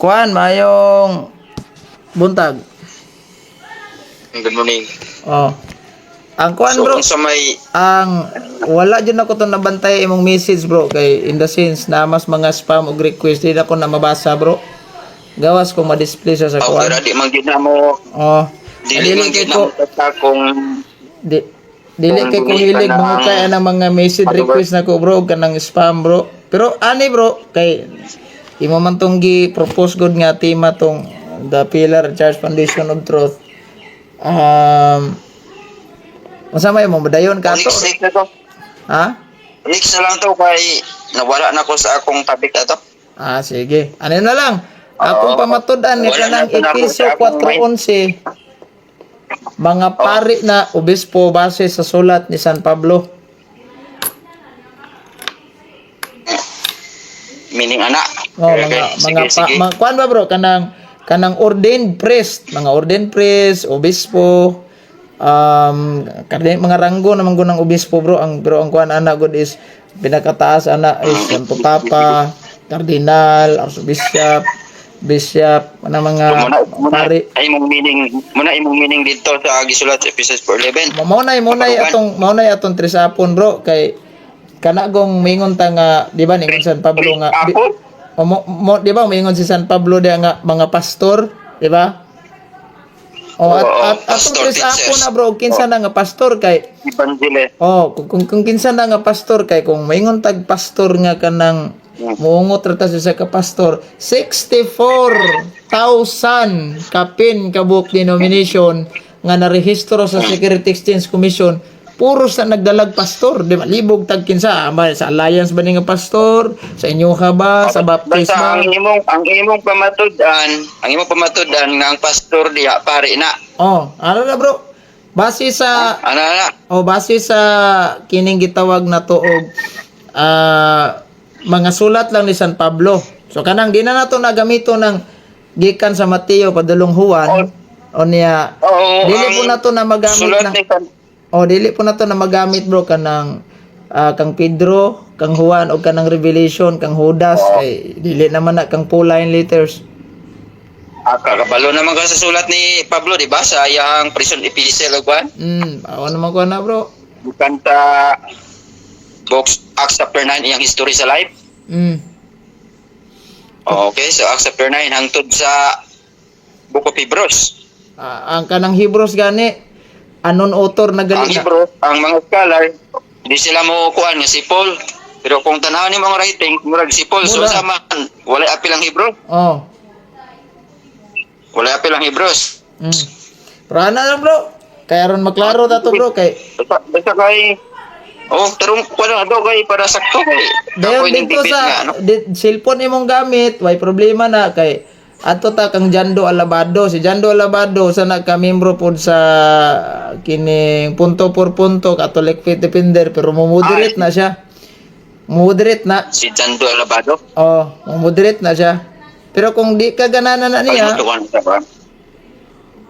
Kuan, maayong buntag. Good morning. Oh. Ang kuan, So, bro, kung sa may ang wala jud ako to nabantay imong message, bro, kay in the sense na mas mga spam og request di na ko na mabasa, bro. Gawas kung ma-display siya sa Okay kuan. ra, di man gyud na mo Oh. dili Dili man kay gyud na ko mo ta kung di dili kung kay ko dili ka hilig na mangukay anang mga message request nako, bro, og kanang spam, bro. Pero ani, bro, kay imo man tong gi-propose good nga tema tong The Pillar Church Foundation of Truth. Unsa may mo dayon ka to? Next next na to. Ha? Next na lang to kay nawala na ko sa akong topic ato. Ah, sige. Ano na lang? Akong Oo. pamatud-an nga Wala kanang na po na ako Episo sa akong 4:11, mga pari na obispo base sa sulat ni San Pablo. Meaning ana. Oh, Okay, mga okay. mga Sige, pa, sige. mga kuan ba, bro, kanang kanang ordained priest, mga ordained priest, obispo, mga ranggo naman gud ng obispo, bro, ang pero ang kuan ana gud is pinakataas ana is Santo Papa, Cardinal, Archbishop, Bishop, ana mga So, muna, muna, pari. ay imong meaning, muna imong meaning dito sa gisulat sa Ephesians 4:11. Mao nay atong trisapon, bro, kay kana gong mingon ta nga di ba ningon San Pablo nga di, Ako? o mo, di ba mingon si San Pablo diya nga mga pastor, di ba? O at Oo, at atong pastor, trisapon teachers. na, bro, kinsa na nga pastor kay Evangelist. oh kung kinsa na nga pastor kay kung maingon tag pastor nga kanang muungot ra ta sa isa ka pastor, 64,000 kapin kabuok denomination nga narehistro sa Security Exchange Commission puro sa nagdalag pastor, di ba? Libog tag kinsa ba, sa Alliance ba ni nga pastor, sa inyo ka ba, sa Baptist Basta ba? ang imong pamatud-an nga ang pastor diha pare na. Oh, ano na, bro, base sa Ana na. O base sa kining gitawag na to og mga sulat lang ni San Pablo. So kanang di na nato nagamito ng gikan sa Mateo padulong Juan o niya Oo, dili ang po nato na magamit sulat na ni San o dili po nato na magamit, bro, kanang kang Pedro, kang Juan o kanang Revelation kang Judas kay dili naman na kang Pauline letters. Ah, kakabalo naman ka sa sulat ni Pablo, di ba? Sa iyang prison epistle o kuan? Awa naman ko na, bro. Gikan sa Books Acts chapter 9 iyang history sa life. Okay, so Acts chapter 9 hangtod sa Book of Hebrews. Ah, ang kanang Hebrews gani anon author na Ang gali na. Hebrews, ang mga scholar, di sila mo kuan nga si Paul. Pero kung tanawon ni mga writing, murag si Paul, so Mura. sa man, walay apil ang Hebrew. Oh. Walay apil ang Hebrews. Pero ano lang, bro? Kaya ron maklaro ta to, bro, kay Basta kay. Oh, tarong wala daw kay para sakto kay. dayon Ako'y ning dito debate sa nga, ano? di, cellphone imong gamit, way problema na kay ato ta kang Jando Alabado. Si Jando Alabado sa nagka-membro pod sa kining punto por punto Catholic Faith Defender pero mo-moderate na siya. Moderate na. Si Jando Alabado. Oh, mo-moderate na siya. Pero kung di ka ganana na niya, Ay, tuwan sa ba?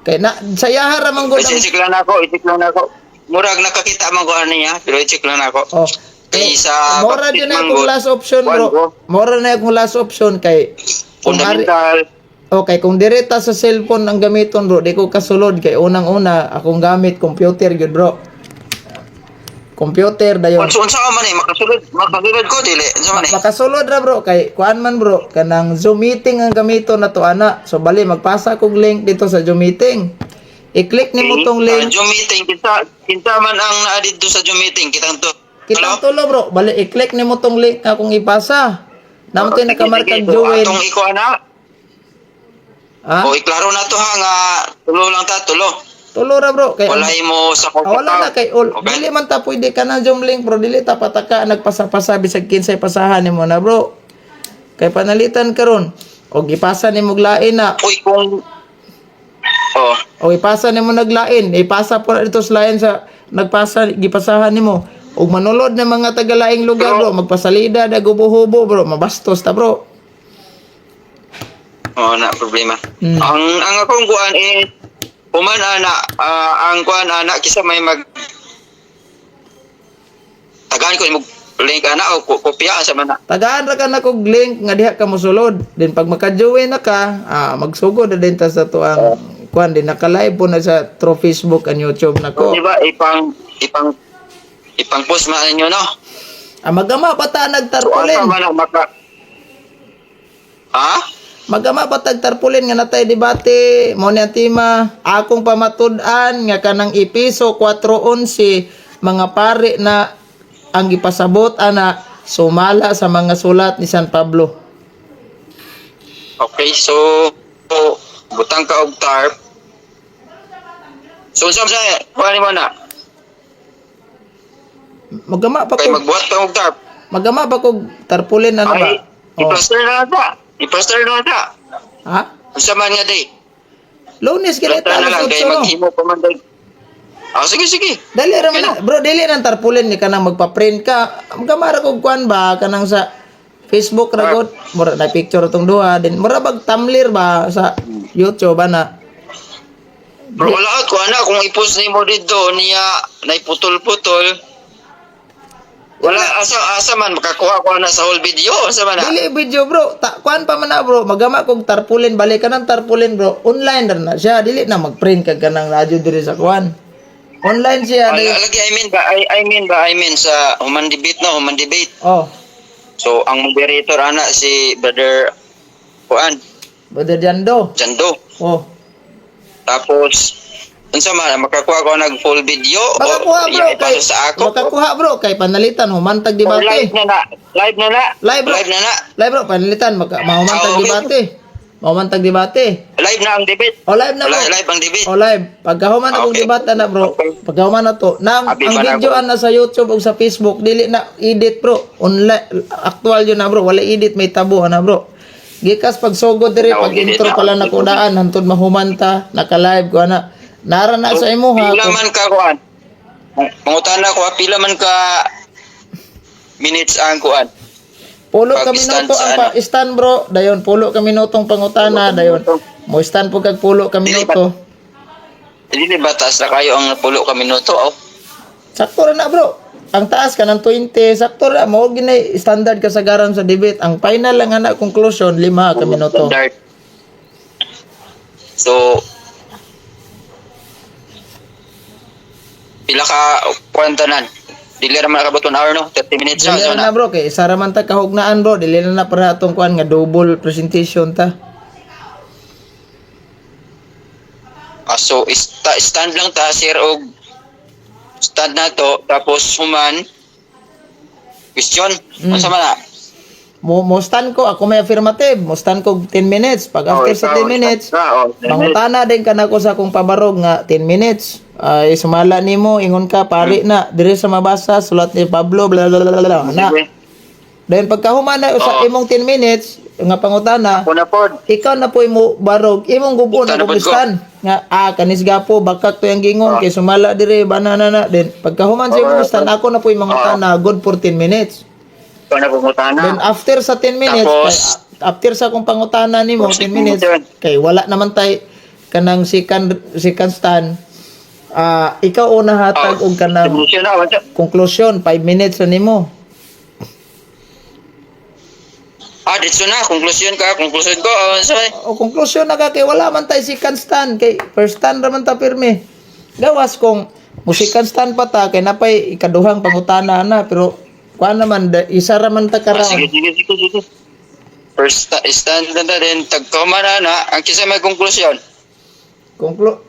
kay na sayaha ra man gud Kasi i-check lang ako, i-check lang ako. Murag nakakita man ko ano niya, pero i-check lang ako. Oh. Kay sa Mora Baptist jud na man akong gud, last option, bro. kuwan ko, Mora na akong last option kay kung ari, fundamental. okay, kung direta sa cellphone ang gamiton, bro, di ko kasulod kay unang-una akong gamit computer gyud, bro. Computer dayon. Unsa unsa ka man eh, makasulod ko dili. Unsa man eh? Makasulod ra, bro, kay kuan man, bro, kanang Zoom meeting ang gamiton na to ana. So bali magpasa kog link dito sa Zoom meeting. I-click nimo tong link. Zoom meeting kinsa kinsa man ang naa didto sa Zoom meeting kitang to. Kitang tulo, bro. Bali i-click nimo tong link nga akong ipasa. Namo Sige, nakamarkag sige. So, join. atong ikuha na. Ha? O iklaro na to ha nga tulo lang ta tulo. Tulo ra, bro, kay Walay mo sa Ah, wala na kay all. Okay. Dili man ta pwede ka na Zoom link, bro, dili ta pataka nagpasa-pasa bisag kinsay pasahan nimo na, bro. Kay panalitan karon og ipasa nimo og lain na Uy kung. Oh, o ipasa nimo naglain, ipasa po na dito sa lain sa nagpasa gipasahan nimo. Og manulod na mga tagalaing lugar, bro, magpasalida da gubo-hubo, bro, mabastos ta, bro. Oh, na problema. Ang akong kuan eh human ana ang kuan ana kisa may mag tagaan ko imong link ana o kopya sa man na. Tagaan ra ka na kog link nga diha ka mosulod. Then pag maka-join na ka, magsugod na din ta sa tuang kuan din, naka-live po na sa through Facebook and YouTube nako. Di ba ipang ipang ipang post man ninyo, no? Magama pa ta So asa nagtarpulin. man ang maka Ha? Magama pa tag tarpulin nga natay debate mo ni ang tema akong pamatud-an nga kanang Epeso 4:11 mga pare na ang gipasabot ana sumala sa mga sulat ni San Pablo. Okay, so butang ka og tarp. So unsa sa kuan mo na? Magama pa Kay ko magbuhat pa og tarp. Magama pa kog tarpulin ano ba? Ay, Oh. i-plaster na lang ta. I-plaster na lang ta. Ha? Unsa man nga day? Lunes kini Plaster ta na lang alas kay 8, no. maghimo pa man day. Ah, sige, sige. Dali ra man na, bro, dili nang tarpulin ni kanang magpa-print ka. Magama ra kog kuan ba kanang sa Facebook ra gud. Mura na picture tong duha din. Mura bag thumbnail ba sa YouTube ana. Bro, wala ko ana kung i-post nimo didto niya naiputol-putol. Wala asa asa man makakuha ko ana sa whole video, asa man na. Dili video, bro. Ta kuan pa man na, bro. Magama kog tarpulin, balik ka ng tarpulin, bro. Online ra na siya. Dili na mag-print kag kanang radyo diri sa kuan. Online siya. Wala lagi, I mean ba I mean sa human debate, no, human debate. Oh, So ang moderator ana si Brother kuan Brother Jando. Jando. Oh. Tapos unsa man makakuha ko nag full video Makakuha, o bro, iya kay ipasa sa ako. Makakuha, bro, kay panalitan humantag Or live debate. na na. Live na na. Live, bro. Live na na. Live, bro, panalitan maka mahumantag debate. Mahumantag debate. Live na ang debate. O live na, bro. Live, live ang debate. O live. Pagkahuman akong debate na, bro. Pagkahuman na to. Nang Abi ang pa na, video bro. ana sa YouTube ug sa Facebook dili na edit, bro. Online actual yun na, bro. Wala edit, may tabo ana, bro. Gikas pagsugod diri Ako, pag edit intro na. pa lang nako daan hantod mahumanta naka-live ko ana. Nara na sa imuha. Pila man ka kuan? Mangutana ko, ha, pila man ka minutes ang kuan? Pulo ka Pag-stand minuto sa ang ano? pa stand, bro. Dayon pulo ka minutong pangutana dayon. Mo stand po kag pulo ka Dili ba- minuto. Dili ba taas na kayo ang pulo ka minuto? Oh. Sakto ra na, bro. Ang taas ka ng 20, sakto ra mao ginay standard kasagaran sa debate. Ang final lang ana conclusion 5 ka minuto. Standard. So pila ka kuan tanan? Dili ra man nakabot 1 hour, no? 30 minutes ra Dili so ra na, na. bro, kay isa ra man ta kahugnaan, bro, dili na na para atong kuan nga double presentation ta. Ah, so stand lang ta sir og stand na to tapos human question. Unsa man na? Mo stand ko, ako may affirmative, mo stand ko 10 minutes. Pag after Oh, sa ikaw, 10 minutes, stand ka, oh, 10 minutes. mangutana din ka nako sa akong pabarog nga 10 minutes. Ay sumala nimo, ingon ka pari na diri sa mabasa sulat ni Pablo bla bla bla bla. Na. Sige. Then pagkahuman na sa Oo. imong 10 minutes nga pangutana, Ako na pod. ikaw na po imo barog imong gubon Ikaw na na pod ko. stan nga kanis gapo bakak to yung gingon kay sumala dire banana na then pagkahuman sa imong stand ako na po yung mga tana good for 10 minutes. Ikaw na pangutana. Then after sa 10 minutes, Tapos, kay, after sa akong pangutana nimo Tapos, 10 minutes kay wala naman tay kanang second second stand, ikaw una hatag og kanang Conclusion na, wala. conclusion 5 minutes na nimo. Ah, dito na, conclusion ka, conclusion ko. Oh, sorry. O konklusyon na ka kay wala man tay second stand kay first stand ra man ta pirmi. Gawas kung mo second stand pa ta kay napay ikaduhang pangutana na, pero kuan naman isa ra man ta ka Ah, round. sige, sige, sige, sige. First stand na na din, tagkoma na na, ang kisa may conclusion.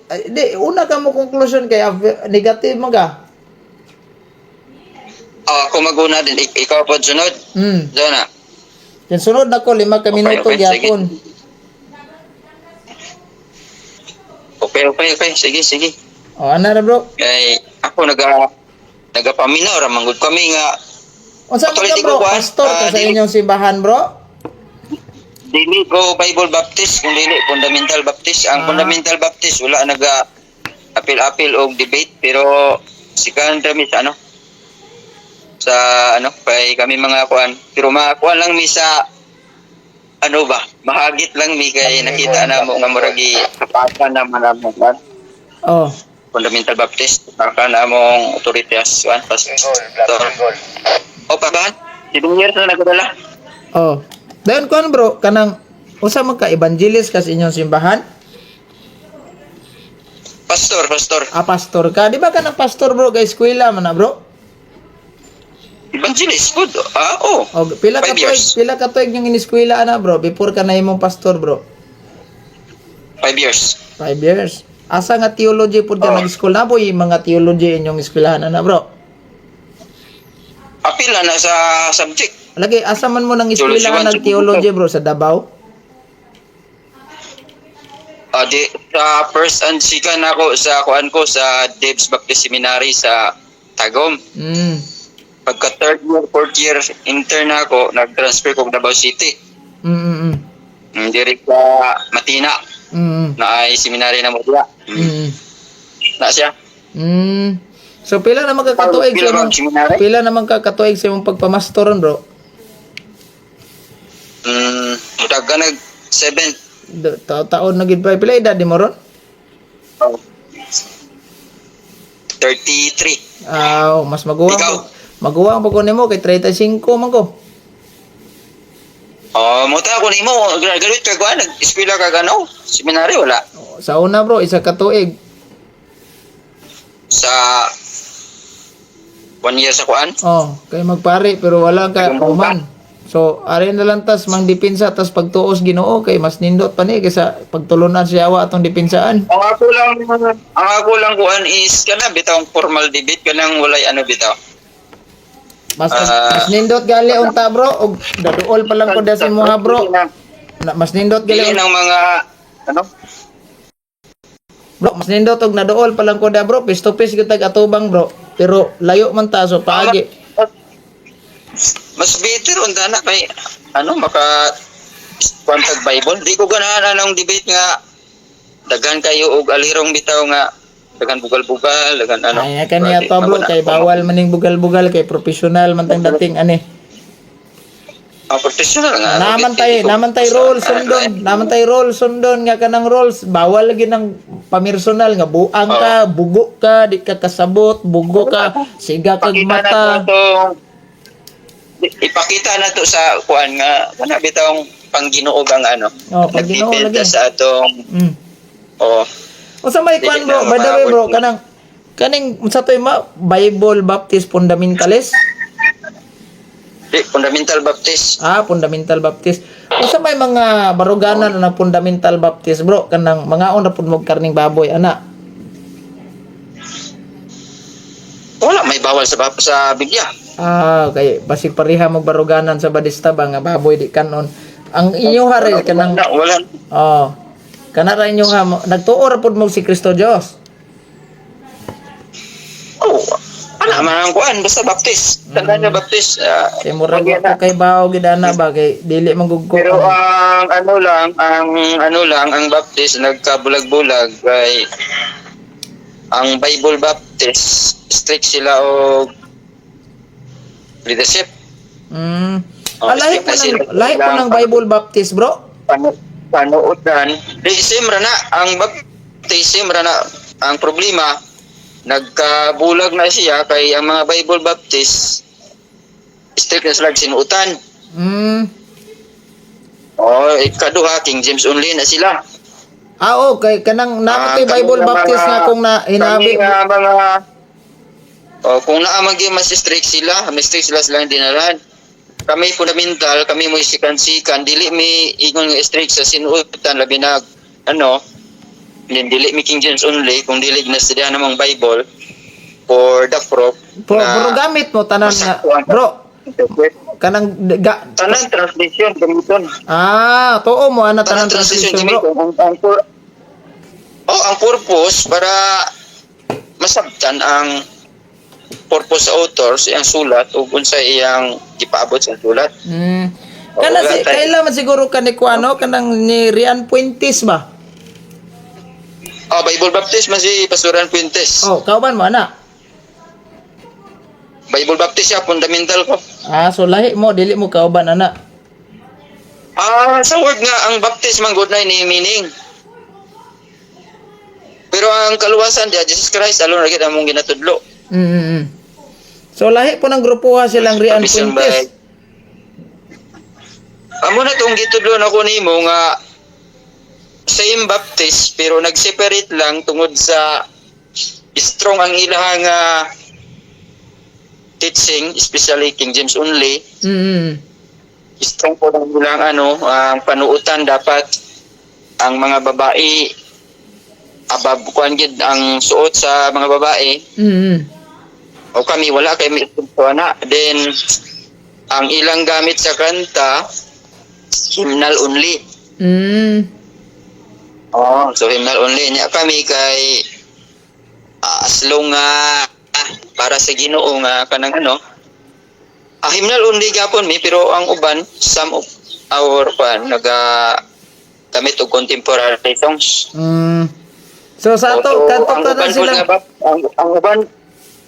Ay, di una ka mo conclusion kay negative mo ka. Ah, ako maguna din, ikaw po sunod. Diyan na. Yan sunod nako 5 ka minuto Okay, okay, gyapon. Okay, sige, sige. O ana ra, bro. Kay ako nagapaminaw ra manggod kami nga Unsa man Actually, ka, di bro? ko kuwan. Pastor ka Ah, sa dili. inyong simbahan, bro? Dili ko Bible Baptist kung dili Fundamental Baptist. Ang Fundamental Baptist wala naga apil-apil og debate, pero sikan mi sa ano kay kami mga kuan, pero mga kuan lang mi sa ano ba, mahagit lang mi kay nakita na mo nga murag kapakan na man among kuan. Oh. Fundamental Baptist baka na among authorities kuan pastor. O pa ba? 7 years na nagdala. Oh. Dayon kuan, bro, kanang usa man ka, evangelist ka sa inyong simbahan? Pastor, pastor. Ah, pastor ka. Di ba kanang pastor, bro, kay eskwela man na, bro? Evangelist pud. Ah, oh. O pila ka Five tuig, years. pila ka tuig yung ineskwela ana, bro, before ka na imong pastor, bro? 5 years. 5 years. Asa nga theology pud ka Oh. nag-school na po yung mga theology inyong eskwelahan ana, bro? Apil na sa subject. Lagi asa man mo nang Theology eskwelahan one, ng theology, bro, sa Davao? Ah, di, sa first and second ako sa kuan ko sa Debs Baptist Seminary sa Tagum. Pagka third year, fourth year intern ako, nag-transfer ko Davao City. Diri sa Matina na ay seminary na mo diya. Na siya. So pila na magkakatuig sa Pila ba imong ang seminary? pila naman kakatuig sa imong pagpamastoron, bro? Daga nag 7. Taon na gid pa. Pila edad di mo ron? Oh. 33. Ah, mas maguwang. Ikaw? Maguwang pa ko nimo kay 35 man ko. Oh, mo ta ko nimo, graduate ka kuan, nag-eskwela ka gano? Seminary wala. Sa una, bro, isa ka tuig. Sa one year sa kuan. Oh, kay magpari pero wala ka human. So, ari na lang tas mang dipinsa tas pagtuos Ginoo kay mas nindot pa ni kaysa pagtulunan siya awa atong dipinsaan. Ang ako lang kuan is kana bitawng formal debate, kanang walay ano bitaw. Mas Ah. mas nindot gali unta, bro, og daduol pa lang ko da sa imo, bro. Na, mas nindot gali Dili ng mga ano? Bro, mas nindot og naduol pa lang ko da, bro, face to face gyud tag atubang, bro. Pero layo man ta so paagi. Mas better unta na kay ano maka kuan tag Bible. Di ko ganahan anong debate nga daghan kayo og alirong bitaw nga daghan bugal-bugal, daghan ano. Ay, kaniya to, bro, kay bawal maning bugal-bugal kay professional man tang dating ani. Ang professional nga. ano, Naman tay, naman tay rules sundon, naman tay rules sundon nga kanang rules bawal lagi ng pamersonal nga buang ka, bugo ka, di ka kasabot, bugo ka, siga kag Ipakita na mata. to ipakita na to sa kuan nga kana bitawng pangginuog ang ano. Oh, pangginoo Nagdepende lagi. sa atong oh. Unsa may kuan, Dili bro, na by the way, bro, maabot. kanang kaning unsa toy ma Bible Baptist Fundamentalist? Di, Fundamental Baptist. Ah, Fundamental Baptist. Unsa may mga baruganan na Fundamental Baptist, bro, kanang mga na pud mo karning baboy ana? Wala may bawal sa Biblia. Ah, kay basig pareha mo baruganan sa Badista ba nga baboy di kanon. Ang inyo ha rin kanang Wala, wala. oh. Kana ra inyo ha nagtuo ra pud mo si Kristo Dios. Oh, ana man ang kuan basta Baptist. Tanda na Baptist. Ah, Kay murag wa ko kay bawo gid ana ba kay dili man gud ko. Pero ang ano lang, ang ano lang, ang Baptist nagkabulag-bulag kay ang Bible Baptist strict sila og leadership. Oh, Ah, lahi strict po na ng sila. lahi po ng Bible Baptist, bro. Panuotan. Di same ra na ang Baptist, same ra na ang problema, nagkabulag na siya kay ang mga Bible Baptist strict na sila sinuotan. Oh, ikaduha King James only na sila. Ah, okay, kanang Ah, naa kami Bible nga Baptist nga kung na hinabi kami nga mga oh, kung naa man gyud mas strict sila, mas strict sila silang dinalahan. Kami fundamental, kami mo sikan-sikan, dili mi ingon nga strict sa sinuotan labi na ano, din dili mi King James only kung dili na sila namang Bible for the proof Bro, na bro, gamit mo tanan nga bro kanang ga, tanan translation gamiton. Ah, tuo mo ana tanan Tanan translation translation, bro. gamiton ang ang purpose para masabtan ang purpose sa author sa iyang sulat ug unsa iyang gipaabot sa sulat. Oo, Kana wala si tayo. kaila man siguro kani kuano kanang ni Rian Puentes ba? Oh, Bible Baptist man si Pastoran Fuentes. Oh, kauban mo ana. Bible Baptist siya fundamental ko. Ah, so lahi mo dili mo kauban ana. Ah, sa word nga ang Baptist man good na ni meaning. Pero ang kaluwasan diya Jesus Christ alone ra gyud among ginatudlo. So lahi po ng grupo ha silang Rian Bisan Puentes. Amo na tong gitudlo nako nimo nga same Baptist pero nag-separate lang tungod sa strong ang ilahang teaching, especially King James only. Strong po ang ilang ano, ang panuutan, dapat ang mga babae above kuan gid ang suot sa mga babae. O kami wala kay mi na. Then ang ilang gamit sa kanta, hymnal only. Oh, so hymnal only nya. Kami kay aslong nga para sa Ginoo nga kanang ano, hymnal only gapon mi, pero ang uban, some of our pan naga gamit og contemporary songs. So sa ato, So, kato ang tanan uban pud sila. nga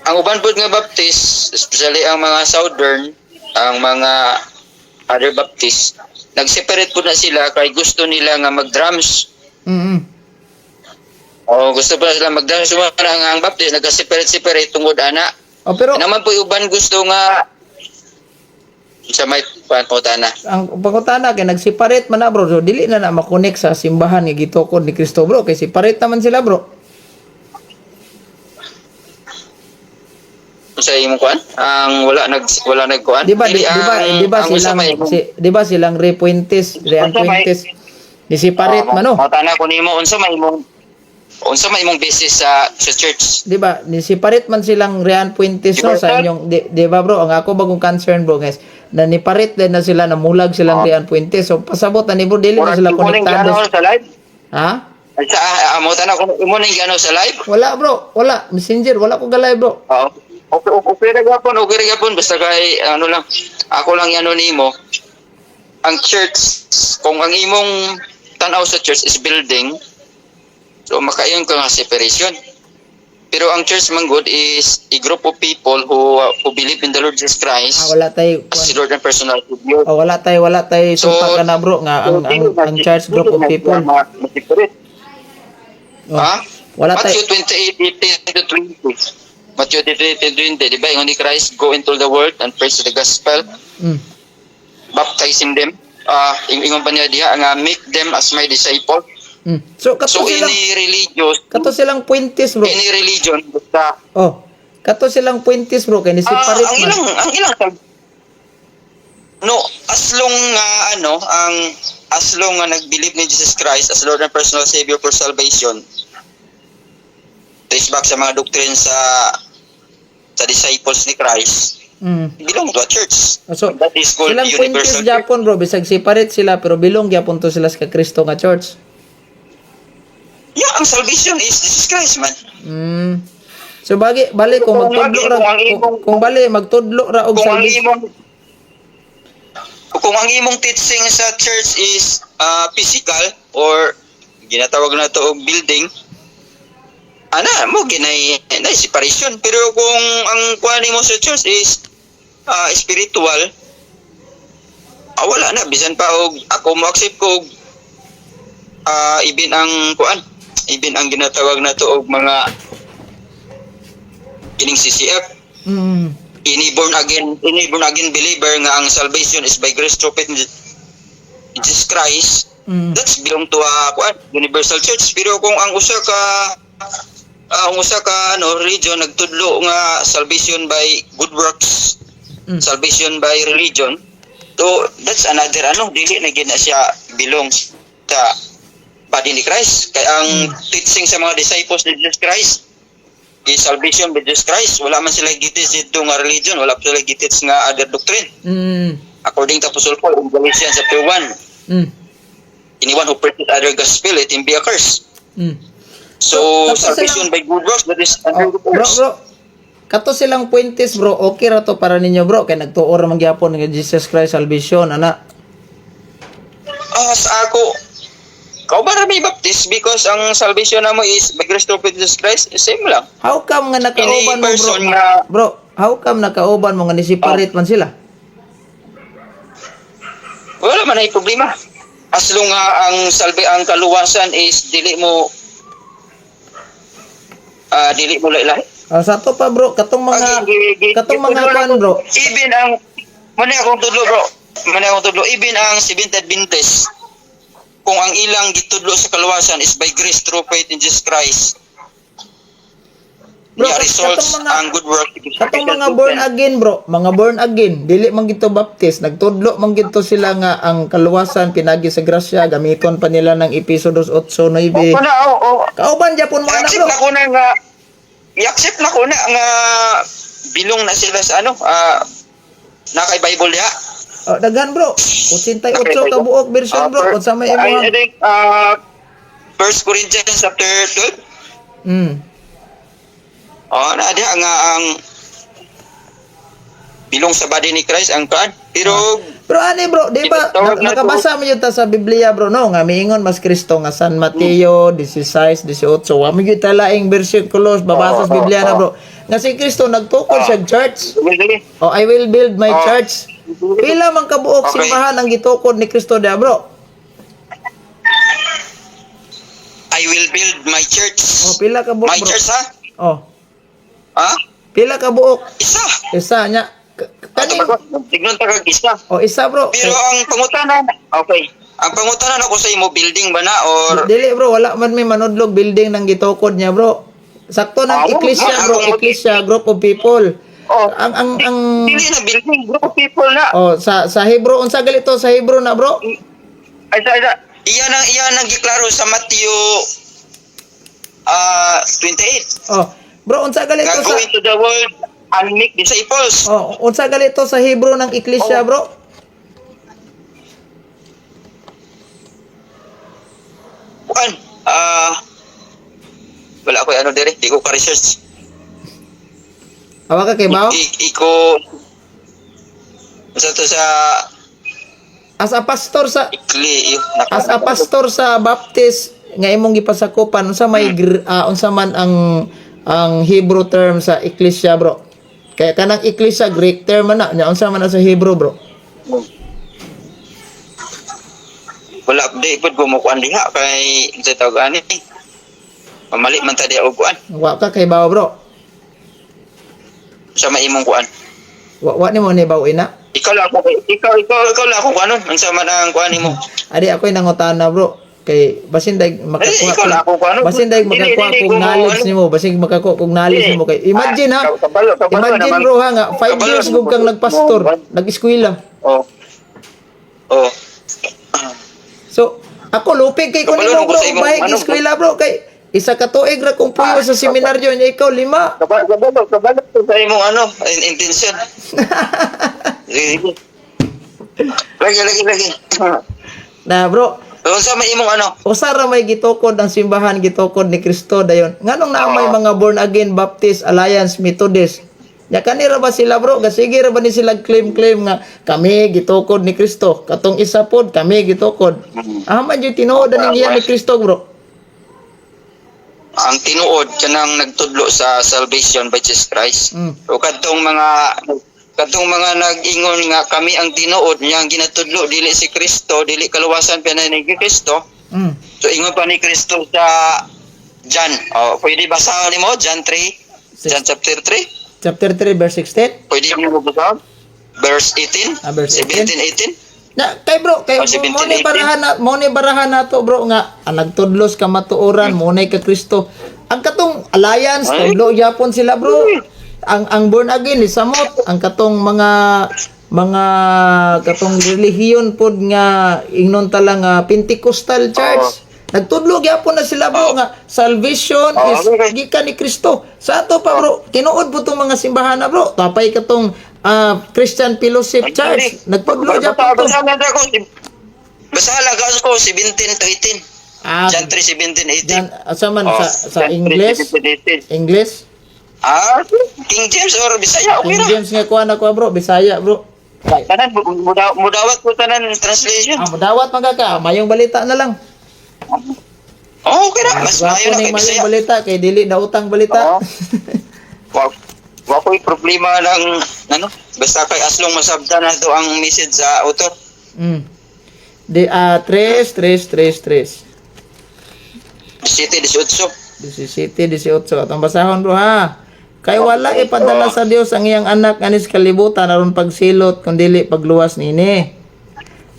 ang uban pud nga Baptist, especially ang mga Southern, ang mga other Baptist, nag-separate pud na sila kay gusto nila nga mag-drums. Oh, gusto pa sila mag-drums. So, ang Baptist nag-separate separate tungod ana. Oh, pero Naman po uban gusto nga sa may pangutana. Ang pangutana kay nag-separate man na, bro. So dili na na makonek sa simbahan nga gitukod ni Kristo, bro, kay separate naman sila, bro. Sa imong kuan? Ang wala nagkuan? Di ba di ba Ang usa silang may imong- si, di ba silang Ray Puentes, Rian Unsa may- Puentes di separate man, no? Pangutana ko nimo, unsa may imong basis sa church? Di ba? Ni separate man silang Rian Puentes, no, sa inyong di ba, bro? Ang ako bagong concern, bro, guys, na ni paret din na sila, namulag silang Rian Puentes. So pasabot na ni bro, dili na sila Murag imo ning konektado. gano sa live? Ha? Ay, sa amo tana ko imo ning gano sa live? Wala, bro, wala messenger, wala ko galay, bro. Oo. Okay ra gapon, okay ra gapon, basta kay ano lang. Ako lang ano nimo. Ang church, kung ang imong tan-aw sa church is building, so makaingon ka nga separation. Pero ang church man gud is a group of people who believe in the Lord Jesus Christ Ah, wala tayo as Lord and personal Savior. Oh, wala tayo So, sumpa ka na, bro, nga ang church group of people. Oh, Ha? wala tayo. Matthew 28:18 to 20. Matthew 28, 18 to 20, di ba? Ingon ni Christ, "Go into the world and preach the gospel, baptizing them." Ingon pa niya diha nga "Make them as my disciple." So kato So silang any religious, kato silang Puentes, bro. any religion basta Oh. Kato silang Puentes, bro, kay ni separate ang man. ilang no, as long nga ano, ang as long nga nag-believe ni Jesus Christ as Lord and personal Savior for salvation, trace back sa mga doctrine sa disciples ni Christ, belong to a church. So That is called silang Puentes universal church. gyapon, bro, bisag separate sila pero belong gyapon to sila sa Kristo nga church. Yeah, ang salvation is Jesus Christ man. So bagi bali kung Kung magtudlo ra kung bali magtudlo ra og Kung ang salvation. imong teaching sa church is physical or ginatawag na to og building, ana mo ginay na separation. Pero kung ang kuan mo sa church is spiritual, wala na. Bisan pa og ako mo accept ko og ibin ang kuan, ibin ang ginatawag na to og mga kining CCF, ini born again believer nga ang salvation is by grace through faith in Jesus Christ, that's belong to a kuan, universal church. Pero kung ang usa ka ano religion nagtudlo nga salvation by good works, salvation by religion, so that's another ano, dili na gid na siya belong sa body ni Christ, kay ang teaching sa mga disciples ni Jesus Christ is salvation by Jesus Christ. Wala man sila gi-teach dito nga religion, wala pa sila gi-teach nga other doctrine. According to Apostle Paul in Galatians chapter 1, "Anyone who preaches other gospel, let him be accursed." So, So, tapos salvation by good works, that is under Oh, the bro, curse. bro. Kato silang Puentes, bro, okay ra to para ninyo, bro, kay nagtuo ra man gyapon nga Jesus Christ salvation ana. Ah, sa ako, kauban ra may Baptist because ang salvation namo is by grace through faith in Jesus Christ, same lang. How come nga nakauban Any mo, bro? person nga- Bro, how come nakauban mo nga ni separate man sila? Wala man ay problema. As long nga ang kaluwasan is dili mo lahi. Ah, sa ato pa, bro, katong mga Gitudlo na kuan, ko. bro. Even ang muna akong tudlo, bro. Muna akong tudlo, even ang Seventh Adventist, kung ang ilang gitudlo sa kaluwasan is by grace through faith in Jesus Christ. Bro, Niya results ang good work. Katong mga born again, bro, mga born again, dili man gito Baptist, nagtudlo man gito sila nga ang kaluwasan pinagi sa grasya, gamiton pa nila ng Episo 2:8-9. Oo na, oo. Kauban japon mo ana, I-accept bro. na ko na nga i-accept na ko na nga bilong na sila sa ano, na kay Bible diha. Oh, daghan, bro. 88 ka buok version, bro, unsa may I imong think First Corinthians chapter 12. Oh, na diha nga ang bilong sa body ni Christ ang kan. Pero Pero ani, bro, di ba Tinatawag na nakabasa mo yun ta sa Biblia, bro, no, nga miingon mas Kristo nga San Mateo 16, 18. Wa mo gyud ta laing bersikulos babasa sa Biblia na, bro. Nga si Kristo nagtukod siya church. Sige, sige. Oh, I will build my church. Pila man kabuok simbahan ang gitukod ni Kristo diha, bro? I will build my church. Oh, pila ka buok, My bro? church, ha? Oh, Ha? pila ka buok? Isa. Isa nya. Kaning Tignon ta kag isa. Oh, isa, bro. Pero ang pangutana, okay. Ang pangutana ako sa imo, building ba na or Dili, bro, wala man may manudlog building ng gitukod niya, bro. Sakto ng iglesia, bro, iglesia, group of people. Oh. Ang Dili na building, group of people na. Oh, sa Hebrew, unsa galito sa Hebrew na, bro? Ay, sa, sa. Iyan ang giklaro sa Matthew 28. Oh, bro, unsa galito Nga sa go into the world and make disciples. Oh, unsa galito sa Hebrew ng iglesia, bro? Kuan, wala ko ano dire, di ko ka-research. Awa ka kay bao? Iko sa to sa As a pastor sa ikli As a pastor sa Baptist nga imong gipasakupan, unsa may unsa man ang Hebrew term sa iglesia, bro? Kaya kanang iglesia Greek term man na, nya unsa man na sa Hebrew, bro? Wala di pud ko mo kuan diha kay sa tawag ani. Pamali man ta diha og kuan Wa ka kay bao, bro? sa may imong kuan. Wa nimo ni bao ina? Ikaw lang ako ikaw ikaw ikaw lang ako kuanon, unsa man ang kuan nimo. Adi ako'y nangutana, bro, kay basin dag makakuha Eh, ikaw lang ako kuano. basin dag Dili, makakuha dili, kog ko knowledge ano. nimo, basin makakuha kog knowledge Dili. nimo kay imagine ha. Ah, kabalo Imagine, naman. bro, ha, nga 5 Kabalo years naman. gug kang nagpastor, nag-eskwela. Oh. Oh. So, ako lupig kay ko Kabalo nimo, na ko bro, sa imong bahig ano, bro. eskwela, bro, kay isa ka tuig ra kung puyo sa seminaryo niya, ikaw lima. Kabalo kabalo sa imong ano, intention. Sige, sige. Lagi, lagi, lagi. Na, bro, Unsa may imong ano? usa ra may gitukod ang simbahan gitukod ni Kristo dayon. Nganong naa may mga born again Baptist Alliance Methodist? Nya kanira ba sila, bro? Gasige ra ba ni sila claim-claim nga kami gitukod ni Kristo? Katong isa pod kami gitukod. Ah, man jud tinuod ang iya ni Kristo, bro. Ang tinuod kanang nagtudlo sa salvation by Jesus Christ. O kadtong mga nag-ingon nga kami ang tinuod niya ang ginatudlo dili si Kristo, dili kaluwasan pa ni Kristo. So ingon pa ni Kristo sa John. Oh, pwede basahon nimo John 3, John chapter 3. Chapter 3 verse 16. Pwede mo basahon? Verse 18? Ah, verse 18. 17, 18. Na kay bro, kay Oh, 17, mo ni barahan na mo ni barahan nato, bro, nga ang nagtudlos ka matuoran mo nay ka Kristo. Ang katong alliance Ay. tudlo yapon sila, bro. Ang born again ni samot ang katong mga katong relihiyon pod nga ingnon ta lang nga Pentecostal Church. Nagtudlo gyapon na sila, bro, nga salvation is gikan ni Kristo. Sa ato pa, bro, tinuod po tong mga simbahan na, bro. Tapay katong Christian Fellowship Ay, Church. dili. Nagtudlo gyapon to. Basa lang ako. Basa lang ako 17 to 18. Ah, John 3, 17, 18. Jan, asa man Oh, sa John 3, English? 17, 18. English? Ah, King James or Bisaya, okay King ra. James nga kuha na kuha, bro, Bisaya, bro. Okay. Tanan, mudawat ko tanan translation. Ah, mudawat man ka ka, mayong balita na lang. Oh, okay ra. Mas Gwapo maayo na ning kay mayong Bisaya. balita kay dili na utang balita. Oo. Wa ko'y problema lang ano, basta kay aslong masabtan na to ang message sa author. Di 3 3 3 3. 7, 18. 17, 18. Atong basahon, bro, ha. Kay wala ipadala sa Dios ang iyang anak anis kalibutan aron pagsilot kun dili pagluwas niini.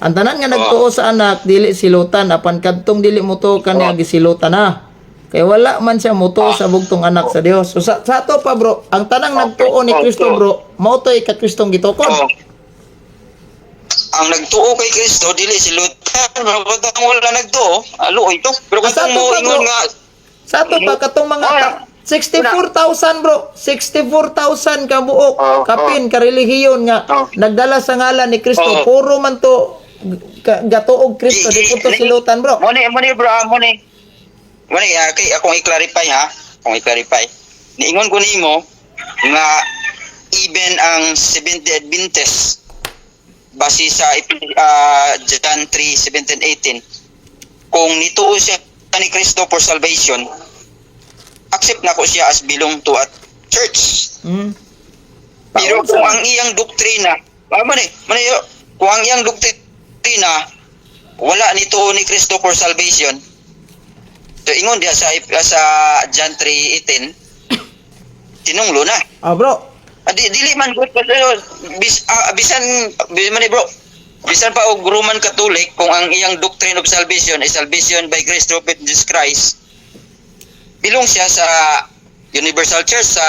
Ang tanan nga nagtuo sa anak dili silutan, apan kadtong dili motuo kaniya gisilutan na. Kay wala man siya motuo sa bugtong anak sa Dios. So sa ato pa, bro, ang tanang nagtuo ni Kristo, bro, mao to'y ka Kristong gitukod. Oh. Ang nagtuo kay Kristo dili silutan, pero kung ang wala nagtuo, aluoy to. Pero kung Sa ato mo pa, bro. ingon nga Sa ato pa katong mga 64,000, bro, 64,000 ka buok kapin ka relihiyon nga nagdala sa ngalan ni Kristo, puro man to gatuog Kristo, di po to silutan, bro. Mo ni bro, ah, mo ni. Mo ni ah, kay akong i-clarify ha, akong i-clarify. Niingon ko nimo nga even ang Seventh Adventist, base sa John 3:17 18, kung nituo siya ni Kristo for salvation, accept nako siya as belong to a church. Pero Paunsa kung man. ang iyang doktrina, man ni, kung ang iyang doktrina wala nituo ni Kristo for salvation. So ingon diha sa John 3:18, tinunglo na. Ah, bro. Ah, dili man good kasi bisan man ni, bro. Bisan pa og Roman Catholic, kung ang iyang doctrine of salvation is salvation by grace through faith in Jesus Christ, bilong siya sa Universal Church sa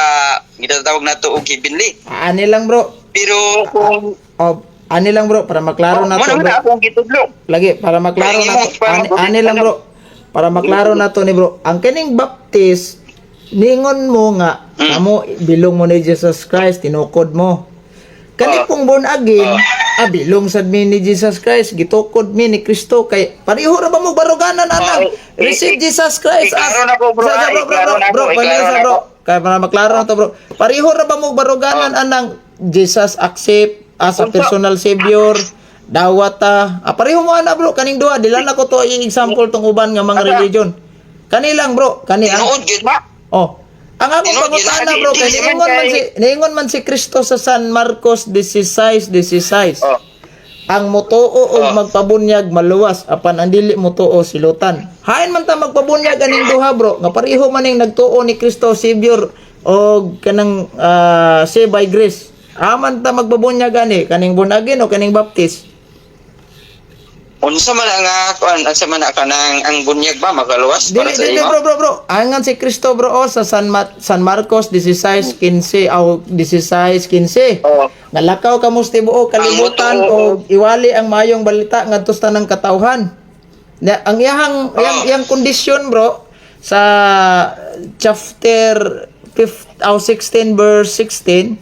ginatawag nato og heavenly. Ani lang, bro. Pero kung Oh, ani lang, bro, para maklaro na mo to, na bro. akong gitudlo. Lagi para maklaro Kaya na to. Ani lang, bro. Para maklaro na to ni bro. Ang kining Baptist, ningon mo nga kamo bilong mo ni Jesus Christ, tinukod mo. Kani pong born again, bilong sad mi ni Jesus Christ, gitukod mi ni Kristo, kay pareho ra ba mo baruganan anang receive Jesus Christ as iklaro na ko, bro, Sa- bro, bro, iklaro bro, na ko, bro, iklaro panisa, na bro. ko. Kaya para maklaro na to, bro. Pareho ra ba mo baruganan anang Jesus accept as a Unsa? personal savior? Dawata. Pareho mo ana, bro, kaning duha dili na ko to i-example tong uban nga mga Asa? religion. Kani lang, bro, kani ang Tinuod gyud ba? Oh. Ang akong Tinuod gyud pangutana, na, bro, kay dili man niingon man si niingon man si Kristo sa San Marcos 16:16. Ang motuo og magpabunyag maluwas, apan ang dili motuo silutan. Hain man ta magpabunyag aning duha, bro, nga pareho man ning nagtuo ni Kristo Savior og kanang save by grace. Aman ta magpabunyag ani kaning born again o kaning Baptist? Unsa man ang kuan, unsa man ang kanang ang bunyag ba makaluwas para Dili, sa dili, imo? bro, bro, bro. Angan si Kristo, bro, oh, sa San Marcos 16:15 aw 16:15. Nalakaw kamo sa tibuok kalibutan Ang og iwali ang maayong balita ngadto sa tanang katawhan. Na, ang iyang iyang kondisyon, bro, sa chapter 5 aw 16 verse 16,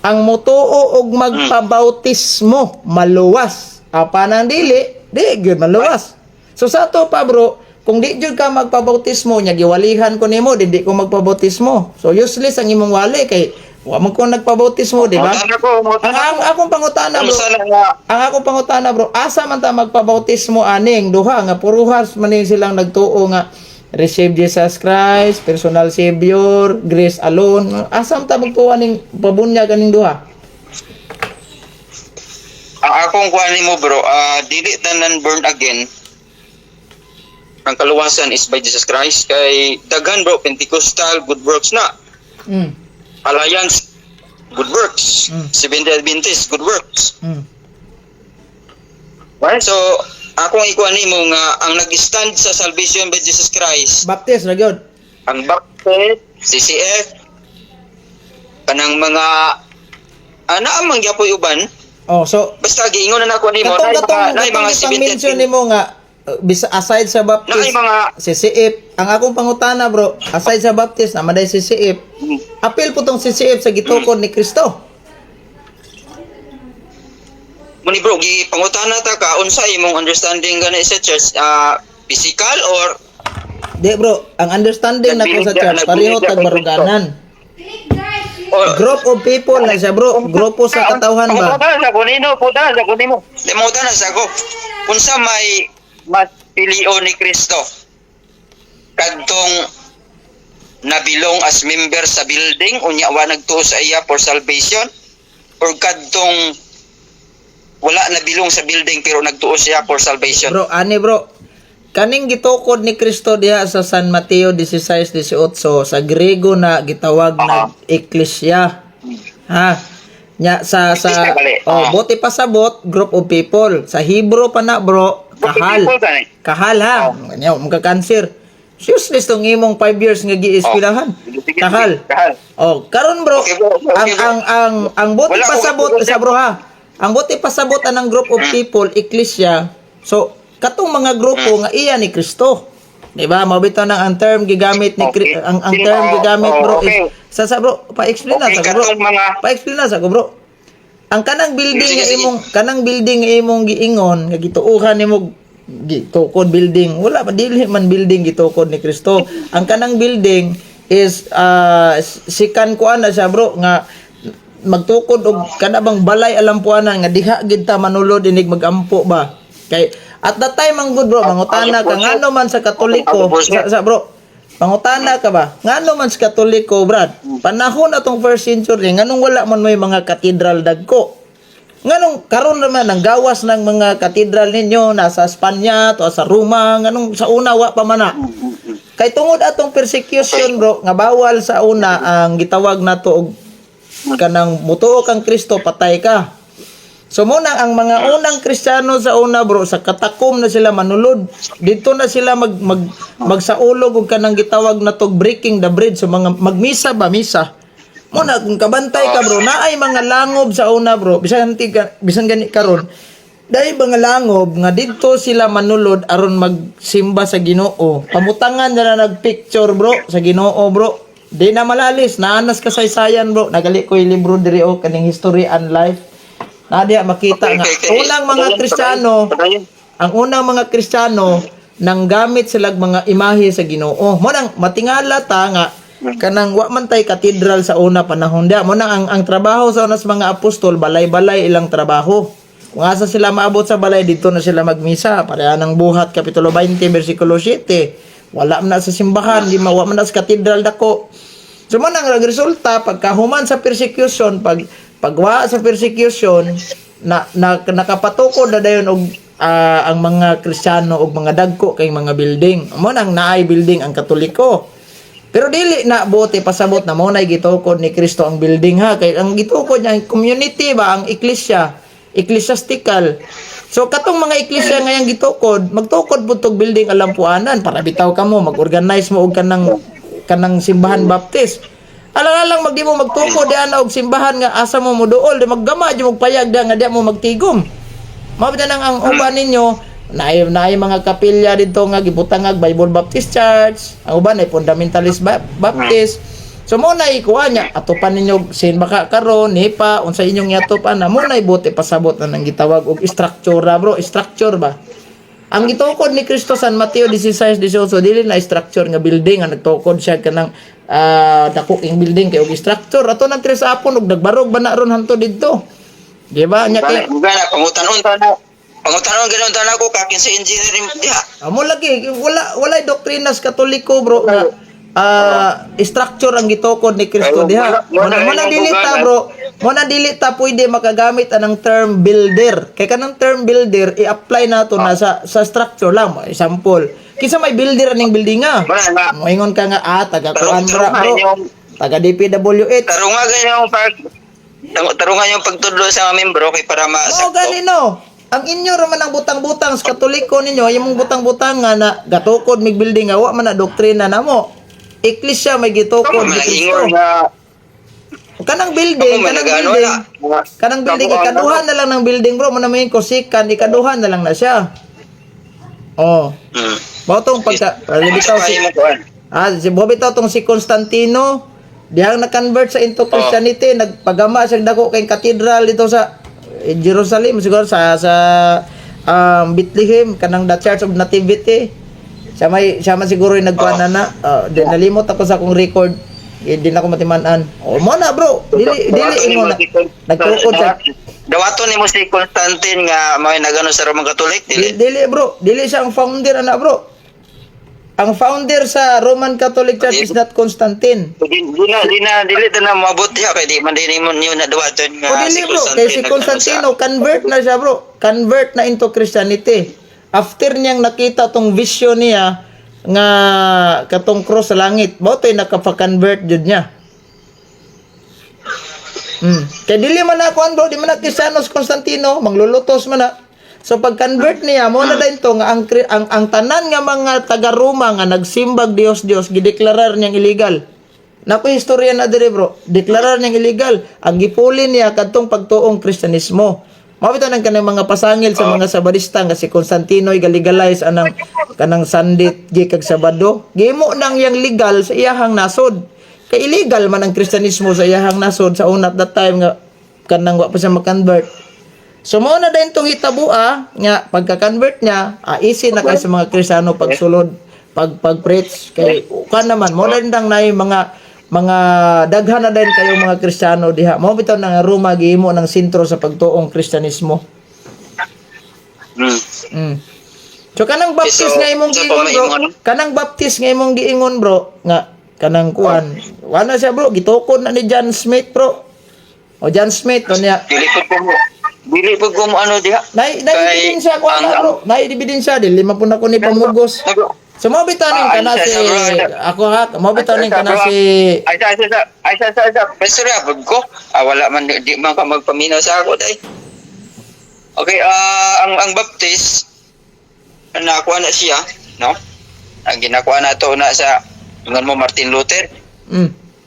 ang motuo og magpabautismo maluwas, apan ang dili, di gyud maluwas. So sa ato pa, bro, kung di gyud ka magpabautismo nya giwalihan ko nimo, di ko magpabautismo, so useless ang imong wali kay wa man ko nagpabautismo, di ba? Mutana ko, mutana Ang akong pangutana, bro, Unsa na nga ang akong pangutana, bro, asa man ta magpabautismo aning duha nga puruhas man ning silang nagtuo nga receive Jesus Christ, personal savior, grace alone? Asa man ta magtuo aning pabunyag aning duha? Ang akong kuan nimo, bro, dili tanan born again ang kaluwasan is by Jesus Christ, kay daghan, bro, Pentecostal, good works na. Alliance, good works. Seventh Adventist, good works. Right? So akong ikuan nimo nga ang nag-stand sa salvation by Jesus Christ Baptist ra gyud. Ang Baptist, CCF, kanang mga ana man gyapoy uban. Oh, so Basta giingon na nako nimo katong naay katong mga naay katong mga ipang-mention 70 nimo nga aside sa Baptist naay mga CCF, ang akong pangutana, bro, aside sa Baptist na maday CCF, apil po tong CCF sa gitukod ni Kristo? Muni, bro, gi pangutana ta ka unsa imong understanding gani sa church, physical or Di, bro, ang understanding nako sa church pareho tag baruganan. Or Group of people na siya, bro. Grupo sa katawhan ba? Pangutana sa kunino, pangutana sa kunimo. Di mangutana sa ako. Unsa may mas pilion ni Kristo? Kadtong nabilong as member sa building unya wa nagtuo sa iya for salvation, or kadtong wala nabilong sa building pero nagtuo siya for salvation? Bro, ani, bro. Kaning gitukod ni Kristo diha sa San Mateo 16:18, sa Grego na gitawag na eklesia. Ha? Nya sa Eklesia bali. oh, buot pasabot, group of people. Sa Hebrew pa na, bro, kahal. People gani. Kahal ha. Nya magka-cancer. Useless tong imong 5 years nga giiskwilahan. Sige, sige, Kahal. sige. Kahal. Oh, karon, bro, Okay, bro. Okay, ang bro. ang buot Wala ko pasabot katulad. sa, bro, ha. Ang buot pasabot anang group of people, eklesia. So, katong mga grupo nga iya ni Kristo. Di ba? Mao bitaw nang ang term gigamit ni ang term gigamit, bro, is sa bro, pa-explain na sa bro. Katong mga Pa-explain na sa ko, bro. Ang kanang building Sige, nga sige. imong kanang building nga imong giingon nga gituohan nimo gitukod building, wala pa, dili man building gitukod ni Kristo. Ang kanang building is sikan kuan na siya, bro, nga magtukod og kana bang balay alampuanan nga diha gid ta manulod inig magampo ba, kay at that time ang good, bro, mangutana ka ngano man sa Katoliko sa bro, pangutana ka ba ngano man sa Katoliko, brad, panahon atong first century, nganong wala man may mga katedral dagko? Nganong karon naman ang gawas ng mga katedral ninyo nasa Espanya to sa Roma, nganong sa una wa pa man na? Kay tungod atong persecution, bro, nga bawal sa una ang gitawag nato og kanang mutuo kang Kristo, patay ka. So muna ang mga unang Kristiyano sa una, bro, sa katakom na sila manulod. Dito na sila mag, mag magsaulog og kanang gitawag na tog breaking the bread sa mga magmisa ba, misa. Muna kung kabantay ka, bro, naay mga langob sa una, bro, bisan bisan gani karon. Dahil mga langob nga didto sila manulod aron magsimba sa Ginoo. Pamutangan na nagpicture, bro, sa Ginoo, bro. Di na malalis, naanas kasaysayan, bro. Nagali ko yung libro diri o kaning History and Life. Na diya makita nga unang mga Padayon, Kristiyano, padayon. ang unang mga Kristiyano nang gamit sila mga imahe sa Ginoo. Mo nang matingala ta nga kanang wa man tay katedral sa una panahon dia. Mo nang ang trabaho sa una sa mga apostol, balay-balay ilang trabaho. Kung asa sila maabot sa balay, dito na sila magmisa. Pareha ng Buhat kapitulo 20 bersikulo 7. Wala man na sa simbahan, di ma wa man na sa katedral dako. So mo nang resulta pagkahuman sa persecution, pagwa sa persecution na nakapatukod na dayon og ang mga Kristiyano og mga dagko kay mga building. Mo nang naay building ang Katoliko. Pero dili na buot pasabot na mo nay gitukod ni Kristo ang building ha, kay ang gitukod niya ang community ba, ang eklesia, ecclesiastical. So katong mga eklesia ngayang gitukod, magtukod pud tog building alampuanan para bitaw kamo mag-organize mo og kanang simbahan Baptist. Alang-alang magdi mo magtukod diha na og simbahan nga asa mo moduol, di maggama di mo payag diha nga diha mo magtigom. Mao nang ang uban ninyo naay naay mga kapilya dito nga gibutangag Bible Baptist Church, ang uban ay Fundamentalist Baptist. So mo na ikuha niya atupan ninyo sin baka karon nipa unsa inyong yatupan na mo na buot pasabot na nang gitawag og structure, bro, structure ba. Ang gitukod ni Kristo San Mateo 16:18, dili na structure nga building ang nagtukod siya kanang dako king building kay og structure ato nang tres apon og nagbarog ba na ron hanto didto. Di ba? Nya kay Gana, pangutanon ta na. Pangutanon ganon ta na ako kakin sa engineering diha. Amo lagi wala doktrina sa Katoliko, bro, nga structure ang gitukod ni Kristo diha. Mo na dili ta, bro. Mo na dili ta pwede makagamit anang term builder. Kay kanang term builder i-apply nato na sa structure lang. Example, kinsa may builder aning building nga? Wala nga. Moingon ka nga taga kuan bro, bro. Taga DPWH. Tarunga ganyan pag tarunga yung pagtudlo sa mga membro kay para Oo, masakto. gani no. Ang inyo raman ang butang-butang sa Katoliko ninyo, ay imong butang-butang nga na gatukod mig building nga wa man na doktrina namo. Eklesia may gitukod Kamo ni man Kristo. ingon nga Kanang building, kamo man kanang nagano building, na. kanang building ikaduha na lang ng building, bro, mo na may kusikan, ikaduha na lang na siya. Oh. Mao tong pagka bitaw si si bitaw tong si Constantino dihang na-convert sa into Christianity, nagpagama siya dako kay katedral dito sa Jerusalem siguro sa Bethlehem, kanang the Church of Nativity. Siya man siguro yung nagkuan na na. Di, nalimot ako sa akong record. Eh, di na ako matiman-an. Oh, mo na, bro. Dili dili ingon na. Nagtukod siya. Dawaton nimo si Constantine nga may nagano sa Roman Catholic Dili, dili. dili bro, dili siya ang founder ana, bro. Ang founder sa Roman Catholic Church is not Constantine. Di na dili ta na moabot diha kay di man dili mo niyo na dawaton nga O dili, bro, kay si nagano Constantino convert na siya, bro. Convert na into Christianity. After niyang nakita tong vision niya nga katong cross sa langit, mao to'y nakapa-convert jud niya. Kay dili man na kuan, bro, di man na Kristiyanos Constantino, manglulutos man na. So pag convert niya, mo na din to nga ang tanan nga mga taga Roma nga nagsimbag Dios Dios, gideklarar niyang illegal. Naku, istorya na dire, bro. Deklarar niyang illegal. Ang gipuli niya kadtong pagtuong Kristiyanismo. Mao bitaw nang kanang mga pasangil sa mga Sabadista nga si Constantino galegalize anang kanang Sunday kag Sabado. Gihimo nang yang legal sa iyahang nasod. Kay illegal man ang Kristiyanismo sa iyahang nasod sa una, at that time nga kanang wa pa siya makonvert. So mao na din tong hitabua nga pagka-convert niya, easy na kay sa mga Kristiyano pagsulod, pag preach, kay kan naman mo na din dang naay mga daghan na din kayo mga Kristiyano diha. Mao bitaw na nga Roma gihimo ng sentro sa pagtuong Kristiyanismo. So kanang Baptist So, nga imong sa giingon, bro, pamaingon? Kanang Baptist nga imong giingon, bro, nga kanang kuan. Wala siya, bro, gitukod na ni John Smith, bro. O John Smith o niya. Dili po ko mo ano diha. Nay nay Kay ebidensya ko ana, bro. Nay ebidensya, dili man po na ko ni pamugos. So mo bitaw ning kana ay, si sa- bro. ako ha, mo bitaw ning kana si Ay, sa sa ay sa sa sa Pastor abog ko. Wala man, di man ka magpaminaw sa ako day. Okay, ang Baptist nakuha na siya, no? Ang ginakuha na to na sa ingon mo Martin Luther.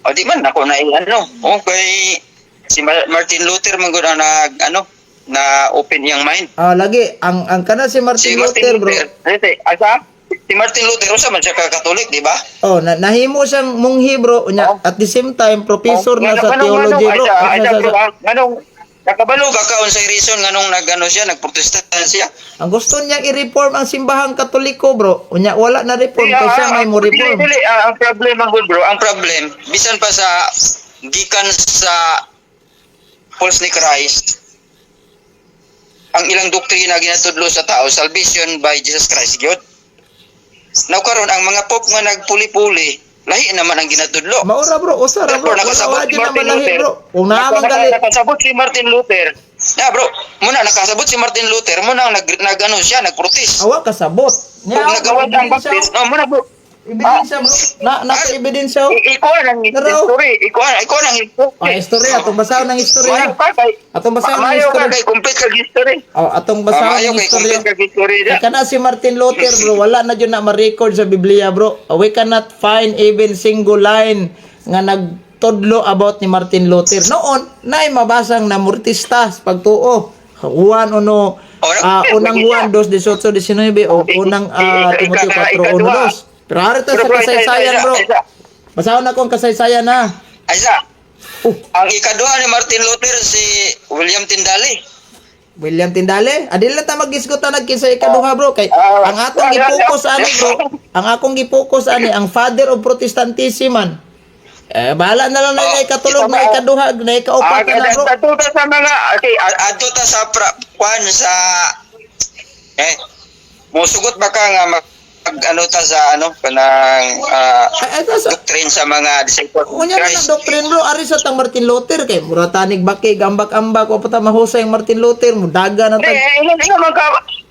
O di man ako na ano. Okay. Si Martin Luther man gud ang nag ano na open iyang mind. Ah, lagi ang kana si Martin Si Martin Luther, bro. Luther, asa? Si Martin Luther usa man siya ka Katolik, di ba? Oh, na, nahimo siyang munghi, bro, unya at the same time professor na sa theology, bro. Ay, Ay, sa, bro, nganong nakabalo ba ka unsay reason nganong nagano siya, nagprotesta siya? Ang gusto niyang i-reform ang simbahang Katoliko, bro. Unya wala na reform kay siya may mo Dili, reform. dili, ang problem ang good, bro, ang problem bisan pa sa gikan sa false ni Christ, ang ilang doktrina ginatudlo sa tao, salvation by Jesus Christ gyud. Now karon ang mga pope nga nagpuli-puli, lahi naman ang ginatudlo. Maura, bro, usara, bro. Therefore, Wala nakasabot wala si jud na Martin malahi, Luther. bro. Kung naman gali Nakasabot si Martin Luther. Na bro, muna nakasabot si Martin Luther, muna nag nag ano siya, nagprotest. Awa kasabot. Niya, Kung nagawa ang Baptist, no, muna bro. Ebidensya, bro. Na nasa ebidensya. Oh. Ikuha ng Naraw. history, ikuha ng history. Ah, istorya atong basahon ng istorya. Mayo ka kay Atong basahon ng Mayo ka istorya. kay complete kag history. Oh, atong basahon Mayo ng kay istorya. complete kag history Kay da. kana si Martin Luther, bro, wala na jud na ma-record sa Biblia, bro. We cannot find even single line nga nagtudlo about ni Martin Luther. Noon, naay mabasang na murtista sa pagtuo. Juan uno, Oh, unang Juan 2, 18, 19 o unang Timoteo 4, 1, 2. Pero harita sa Bro, bro, isa, isa, kasaysayan, isa, bro. isa. Basahon na akong kasaysayan na. Ay, isa. Oh, Ang ikaduha ni Martin Luther si William Tyndale. William Tyndale, adil na ta magisgot ta nagkinsa ikaduha, bro, kay Ah, ang atong gipokus ani, bro, ang akong gipokus ani ang father of Protestantism man. Eh, bahala na lang na Oh, ikatulog na ito ba? ikaduha na ikaupat na, bro. Adto ta sa mga okay, adto ta sa kwan sa musugot ba ka nga mag ano ta sa ano kanang Ay, ay, sa doctrine sa mga disciples of Unya man Christ. ang doctrine, bro, ari sa tang Martin Luther kay mura tanig baki gambak-ambak wa pa ta mahusay ang Martin Luther mudaga na Eh, tag.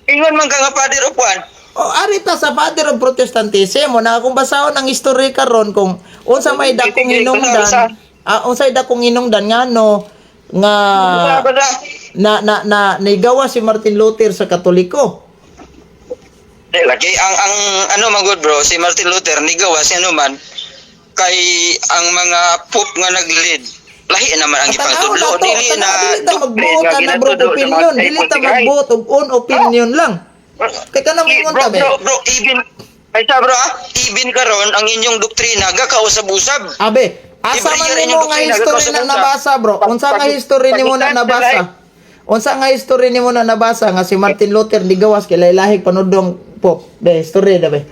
ingon man ka nga father of kwan. Oh, ari ta sa father of Protestantism mo na akong basahon ang history karon kung unsa may dakong Sige, hinungdan. basa, Unsay dakong hinungdan ngano nga Basa, basa. na na na nigawa si Martin Luther sa Katoliko. Eh, lagi ang ano man good, bro, si Martin Luther nigawa siya naman kay ang mga pope nga nag-lead lahi naman ang Tanaw na gipangtudlo, to, dili na tanaw, dili ta doctrine magbuot nga ana, bro, ginatudlo sa mga opinion, dili disciples ta ni Christ. magbuot og own opinion lang. Kay kanang Eh, ingon bro, ta be. bro, bro, even ay sa bro, even karon ang inyong doktrina gakausab-usab. Abe, asa Every man year nimo inyong nga doktrina history na gakausab-usab. nabasa, bro? Unsa nga history nimo na nabasa? Unsa nga history nimo na nabasa nga si Martin Luther nigawas kay lahi panudong pop? Be, history da be.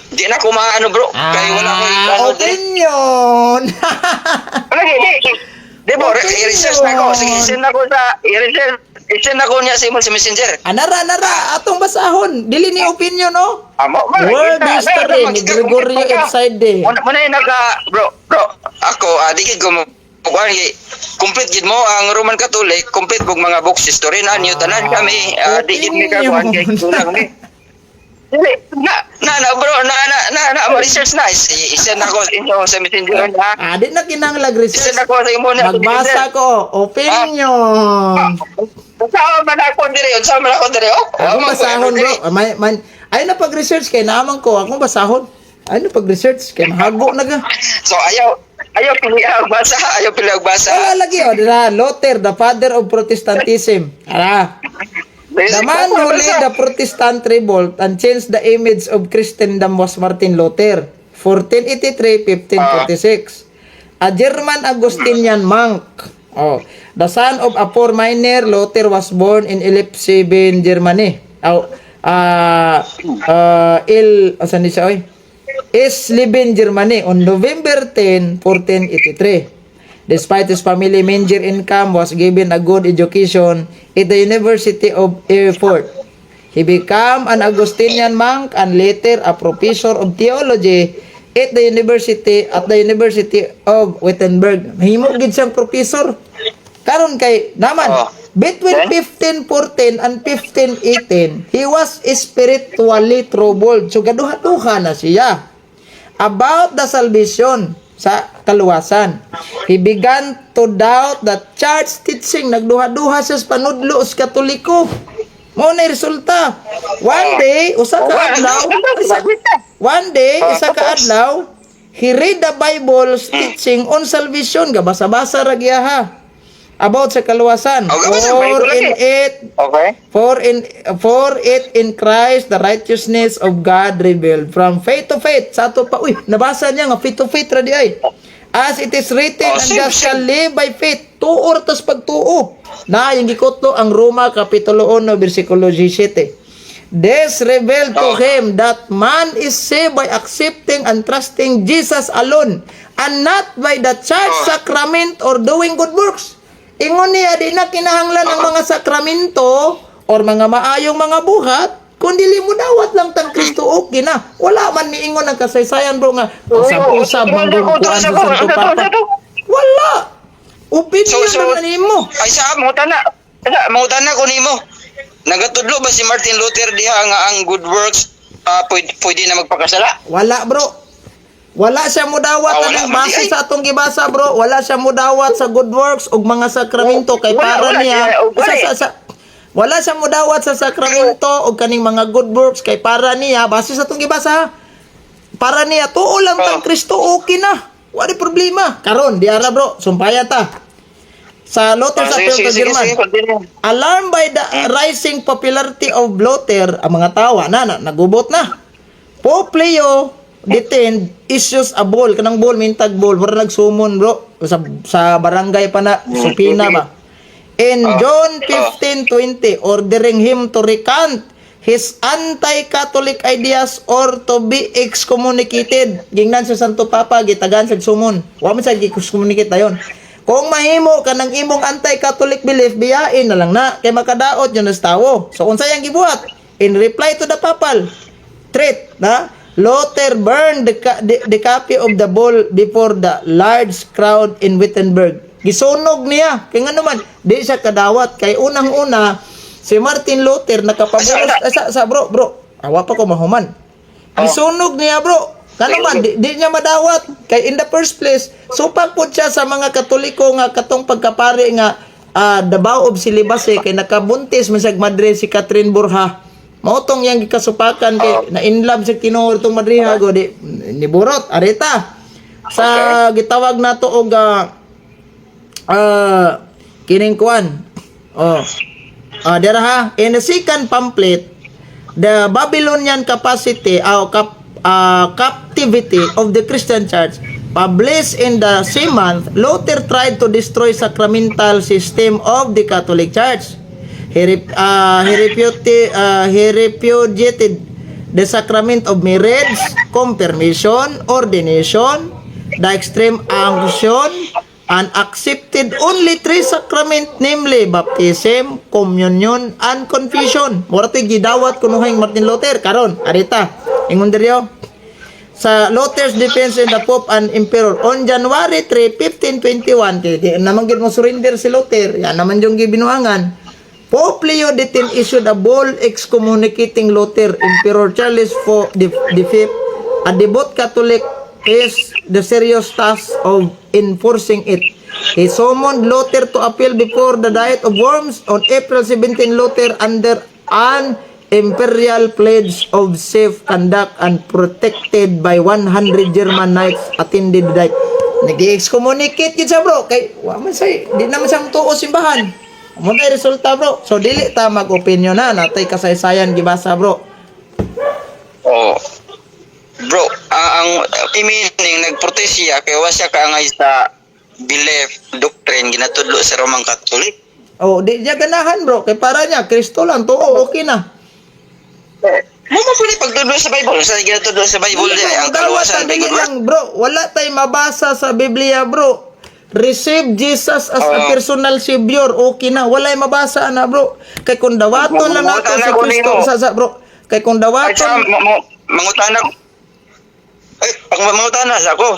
Di na ko maano, bro, kay wala ko Ah, ano di. opinion. Lagi, di. Di bro, Opinion. i-research na ko. Sige, send ako sa i-research i-send ako niya sa imo sa Messenger. Anara, anara, atong basahon. Dili ni opinion, no? Amo, World history ni Gregorio Edside. Muna, muna yung naka, bro, bro, ako, di ko mo Kuan kay complete gid mo ang Roman Catholic, complete bug mga books, history na niyo tanan kami, di gid mi ka kuan kay kulang ni. Dili na na na bro, na na na na mo research na. I-send ako sa inyo sa Messenger na. Ah, di na kinahanglan research. I-send ako sa imo na. Magbasa ko, opinion. Saan man ako dire? Unsa man ako dire? Oh, Ako basahon, bro. Ah, May, man, ay na pag-research kay naman ko, akong basahon. Ay na pag-research kay mahago na ka. So ayaw ayaw pili ang basa, ayaw pili ang basa. Wala lagi oh, dira Luther, the father of Protestantism. Ara. The man who led the Protestant revolt and changed the image of Christendom was Martin Luther. 1483-1546. A German Augustinian monk. Oh, the son of a poor miner, Luther was born in Elipseben, Germany. Oh, Il, asan ni siya, oy? Eisleben, Germany on November 10, 1483. Despite his family meager income, was given a good education at the University of Erfurt. He became an Augustinian monk and later a professor of theology at the University of Wittenberg. Himo gid siyang professor. Karon kay naman between 1514 and 1518, he was spiritually troubled. So gaduha-duha na siya about the salvation, sa kaluwasan. He began to doubt the church teaching. Nagduha-duha siya sa panudlo sa Katoliko. Mao na resulta. One day, usa ka adlaw, one day, isa ka adlaw, he read the Bible's teaching on salvation. Gabasa-basa ra gyud ha about sa kaluwasan. Oh, gabasa, For Bible in lagi. it For it in Christ the righteousness of God revealed from faith to faith. Sa ato pa, uy, nabasa niya nga faith to faith ra di ay. As it is written, Oh, ang same, just shall same. live by faith. Tuo ra tas pagtuo. Na yung gikutlo ang Roma Kapitulo 1 versikulo 17. This revealed to him that man is saved by accepting and trusting Jesus alone and not by the church sacrament or doing good works. Ingon niya, di na kinahanglan ang mga sakramento or mga maayong mga buhat, kung dili mo dawat lang tang Kristo, okay na. Wala man miingon ang kasaysayan, bro, nga usab-usab manggugkuan sa Santo Papa. Wala. Opinion lang nimo. Ay sa mangutana. Sa mangutana ko nimo. Nagatudlo ba si Martin Luther diha nga ang good works pwede, pwede na magpakasala? Wala, bro. Wala siya mudawat Ah, wala anang man base di ay. sa atong gibasa, bro. Wala siya mudawat sa good works ug mga sakramento kay Wala, para wala niya siya, wala sa, eh. wala siya mudawat sa sakramento ug kaning mga good works kay para niya, base sa atong gibasa ha, para niya tuo lang tang Kristo, okay na. Wala problema. Karon diara, bro, sumpaya ta. Sa Luther Ah, sa sige, sige, sige, German. sige, continue. Alarmed by the rising popularity of Luther, ang mga tawa na nagubot na. Pope Leo detained issues a bull, kanang bull, mintag bull, wala nagsumon, bro, sa barangay pa na, subpoena ba. In June 1520, ordering him to recant his anti-Catholic ideas or to be excommunicated. Gingnan sa Santo Papa, gitagan sa sumon. Wa man sa gi-excommunicate dayon. Kung mahimo ka ng imong anti-Catholic belief, biyain na lang na kay makadaot yun sa tawo. So unsa yang gibuhat? In reply to the papal threat na, Luther burned the copy of the bull before the large crowd in Wittenberg. Gisunog niya. Kay ngano man, di siya kadawat. Kay unang-una, si Martin Luther nakapabulos. Ah, sa, bro, bro. Awa pa ko mahuman. Gisunog niya, bro. Kano man, di niya madawat. Kay in the first place, supak po siya sa mga Katoliko nga katong pagkapari nga the vow of celibacy kay nakabuntis man siya madre si Catherine Borja. Mao tong yang gikasupakan kay na in love sa tinuod tong madriha go di niburot arita sa gitawag nato og kining kuan. Oh. Dira ha, in the second pamphlet, The Babylonian Capacity Captivity of the Christian Church, published in the same month, Luther tried to destroy sacramental system of the Catholic Church. He repudiated the sacrament of marriage, confirmation, ordination, the extreme unction, and accepted only three sacrament, namely baptism, communion, and confession. Mura to'y gidawat kunuhay Martin Luther. Karon, arita. Ingon diriyo. Sa Luther's defense in the Pope and Emperor on January 3, 1521, kay di naman gid mo surrender si Luther, yan naman yung gibinuangan. Pope Leo X issued a bull excommunicating Luther. Emperor Charles IV, the Fifth, a devout Catholic, faced the serious task of enforcing it. He summoned Luther to appeal before the Diet of Worms on April 17. Luther, under an imperial pledge of safe conduct and protected by 100 German knights, attended the Diet. Nag-excommunicate yun siya, bro, kay wa man say di naman siya tuo simbahan. Mo na resulta, bro. So dili ta mag-opinion na natay kasaysayan gibasa, bro. Oh. Bro, ang meaning nagprotest siya kay wa siya kaangay sa belief doctrine ginatudlo sa Roman Catholic. Oh, di niya ganahan, bro, kay para niya Kristo lang tuo, okay na. Mo mo pwede pagtudlo sa Bible, sa ginatudlo sa Bible Dili, di ay ang bro, kaluwasan dili kay good work. lang, bro. Wala tay mabasa sa Biblia, bro. Receive Jesus as a Oo. Personal savior, okay na. Walay mabasa na, bro. Kay kung dawaton lang nato Mangutana si ko Kristo nimo. sa bro. Kay kung Ay, sa dawaton mangutana ko. Ay, pag mangutana sa ako.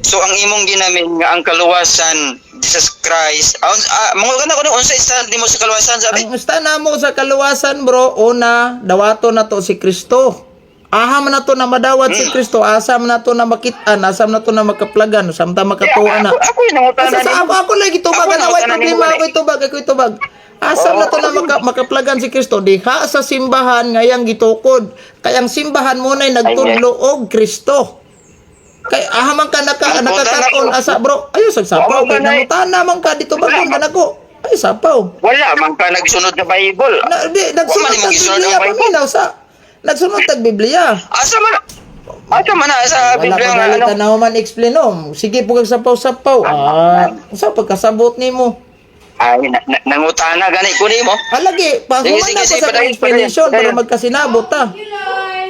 So ang imong ginamin nga ang kaluwasan Jesus Christ. Mangutana ko nimo, unsa stand nimo sa kaluwasan, sabi? Ang stand namo sa kaluwasan, bro, una, dawaton na to si Kristo. Aha man nato na madawat si Kristo, asa man nato na makit-an, asa man nato na makaplagan, samtang makatuwa na. Ako yung nangutana Asa sa nimo. ako lagi tubag Ako na way nangutana nimo problema, gani. ako itubag, ako itubag. Asa na to na makaplagan si Kristo diha sa simbahan ngayang gitukod. Kay ang simbahan mo na'y nagtudlo og Kristo. Kay aha man ka Nangutana nakakaton ko. asa, bro. Ayo sa sapaw Oo, kay ganay. nangutana man ka dito bagon ka nako. Ay sapaw. Wala man ka nagsunod sa Bible. Na, di, Wa man nagsunod imong tag gisunod Biblia ang Bible. paminaw sa nagsunod tag Biblia. Asa man na sa Wala Biblia pa nga gali ano? tanaw man explain no. Sige po kag sapaw-sapaw. Ah, sa pagkasabot nimo. Ay, nangutana gani ko nimo. Alagi, pahuman Sige, sige, na ko sige, sa padayon, explanation padayon, para padayon. magkasinabot ta.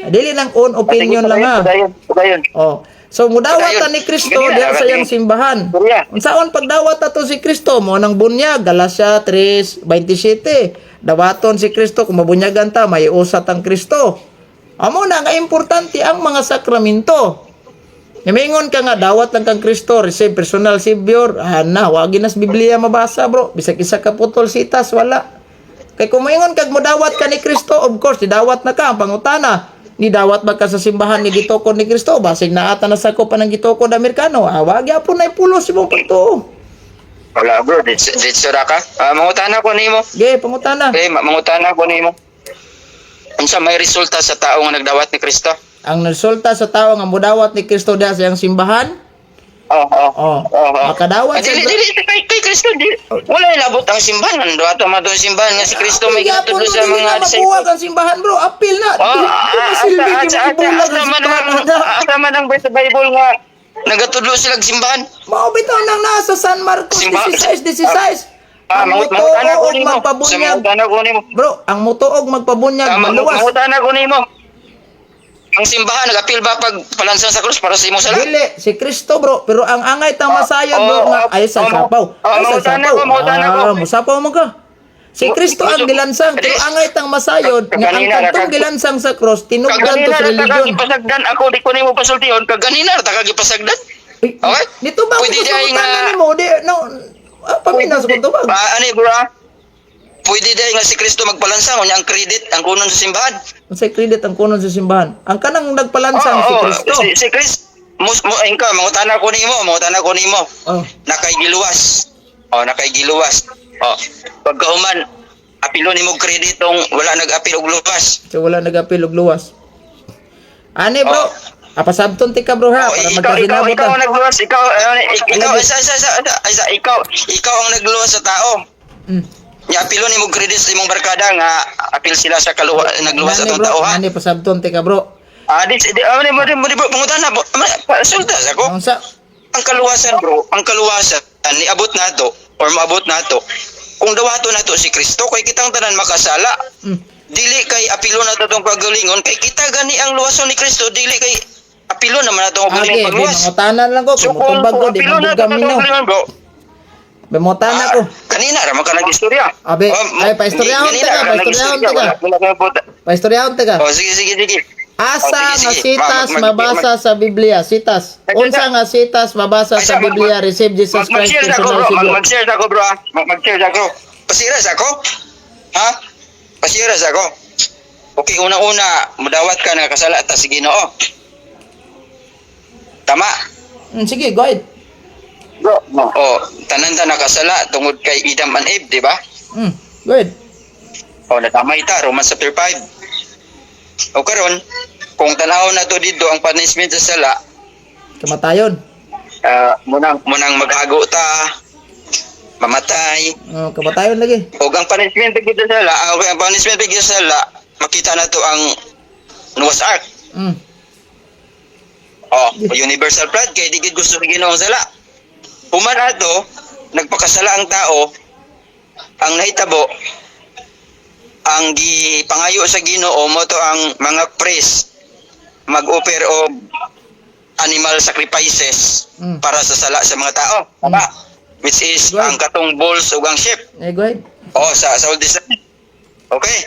Dili lang own opinion lang ha. Padayon, padayon. Oh. So mudawat Padayon. ta ni Kristo Ganina, diha sa ganina. iyang simbahan. Kuya. Unsaon pagdawat ato si Kristo mo nang bunyag Galatia 3:27. Dawaton si Kristo kung mabunyagan ta may usat ang Kristo. Amo na nga importante ang mga sakramento. Nimingon ka nga dawat lang kang Kristo, receive personal savior, ana wagi nas Biblia mabasa, bro. Bisag isa ka putol sitas wala. Kay kung moingon kag modawat ka ni Kristo, of course, didawat na ka ang pangutana. Ni dawat ba ka sa simbahan ni gitukod ni Kristo? Basig naata na sa ko pa ng gitukod Amerikano. Ah, wag gyapon na ipulos imong pagtuo. Wala, bro, ditso ra ka. Ah, mangutana ko nimo. Ge, pangutana. Okay, mangutana ko nimo. Unsa may resulta sa tao nga nagdawat ni Kristo? Ang resulta sa tao nga modawat ni Kristo diha sa iyang simbahan, Oo. oh, Oo. makadawat Ah, sa dili dili kay Kristo dili. Wala ilabot ang simbahan, nandito man ang simbahan nga si Kristo may Gyapon ginatudlo to, sa dili mga na disciples. mabuwag ang simbahan, bro. Apil na. Oh, Dili na silbi ibulag ang simbahan na. Asa man ang verse sa Bible nga nagatudlo sila og simbahan? Mao bitaw nang nasa San Marcos 16:16. Ah, Ang mangutana ko mutuo og nimo. Sa magpabunyag. mangutana ko nimo. Bro, ang mutuog magpabunyag Ah, maluwas. mangutana ko nimo. Ang simbahan nagapil ba pag palansang sa krus para sa imong sala? Dili si Kristo, bro, pero ang angay tang masayon, bro, oh, nga oh, ay sa oh, sapaw. oh, Ay sa mangutana sapaw. ko, mangutana ko. Ah, musapaw mo ka. Si Kristo ang gilansang, pero angay tang masayod nga ang Kaganina, kadtong gilansang sa cross tinugdan to Kaganina sa ra religion. gipasagdan ako, di ko nimo pasultihon. Kaganina ra taka gipasagdan. Uy, Okay? Nito ba Pwede ko dahil sa nga- nimo di no ah, paminaw sa kong tubag. Ah, ano bro? Ah? Pwede dahil nga si Kristo magpalansang unya ang credit ang kunon sa simbahan. Unsay credit ang kunon sa simbahan? Ang kanang nagpalansang Oo, si oo, Kristo. Si Kristo mus mo ka mangutana ko nimo, mangutana ko nimo. Oh. Nakay giluwas. Oh, nakay giluwas. Oh, pagkahuman apilo nimo credit tong wala nag-apil og luwas. So wala nagapil og luwas. Ani, bro. Oh. Apasabton ti ka, bro, ha, Oh, para ikaw, ikaw, magkasinabot ikaw ta. ang nagluwas, ikaw, ikaw, Alagi. isa, isa, isa, isa, isa, ikaw ang nagluwas sa tao. Nya apilo nimo credit sa imong barkada nga apil sila sa kaluwa, nagluwas sa Nani, atong bro, tao ha. nani pasabton ti ka, bro. Ah, di, ah, di, bro, pangutana, bro, sulta sa ko. Unsa? Ang kaluwasan, bro, ang kaluwasan, niabot nato, or maabot nato, kung dawato nato si Kristo, kay kitang tanan makasala. Dili kay apilo na to tong pagalingon, kay kita gani ang luwason ni Kristo, dili kay apilo naman nato ang Okay, pagalingon di pagluwas. mangutanan lang ko, So kung mutumbag ko kung di apilo na mabugam to minaw. pagalingon, bro, Be motana ko. ah, kanina ra man ka nag-istorya. Abe, Oh, ay, paistoryahon kanina ta ka, ra paistoryahon nag-istorya, ta ka. wala ka puta. Paistoryahon ta ka. Oh, sige, sige, sige. Asa Oh, sige, nga sige. sitas mabasa sa Biblia? Sitas. Unsa nga sitas mabasa Ay, sa Biblia? Receive Jesus Christ Mag-share ako, personal bro. Savior. Mag-share ako, bro, ah. Mag-share ako. Pasira sa ako? Ha? Pasira sa ako. Okay, una-una, mudawat ka na kasala ta sa Ginoo. Tama. Sige, go ahead. Bro. Oh, tanan ta nakasala tungod kay Adam and Eve, di ba? Go ahead. O, natamay ta, Romans chapter 5. O karon, kung tanaw na to dito ang punishment sa sala, Kamatayon. Munang maghago ta, mamatay. Oh, kamatayon lagi. O ang punishment pag sa sala, ang punishment pag sa sala, makita na to ang Noah's Ark. O, universal flood kay di gid gusto sa Ginoo ang sala. Human ato, nagpakasala ang tao, ang nahitabo, ang gipangayo sa Ginoo mo to ang mga priest mag-offer og animal sacrifices para sa sala sa mga tao. Tama? Which is Go ahead. ang katong bulls ug ang sheep. Eh, go ahead. Oh, sa Old Testament. Okay.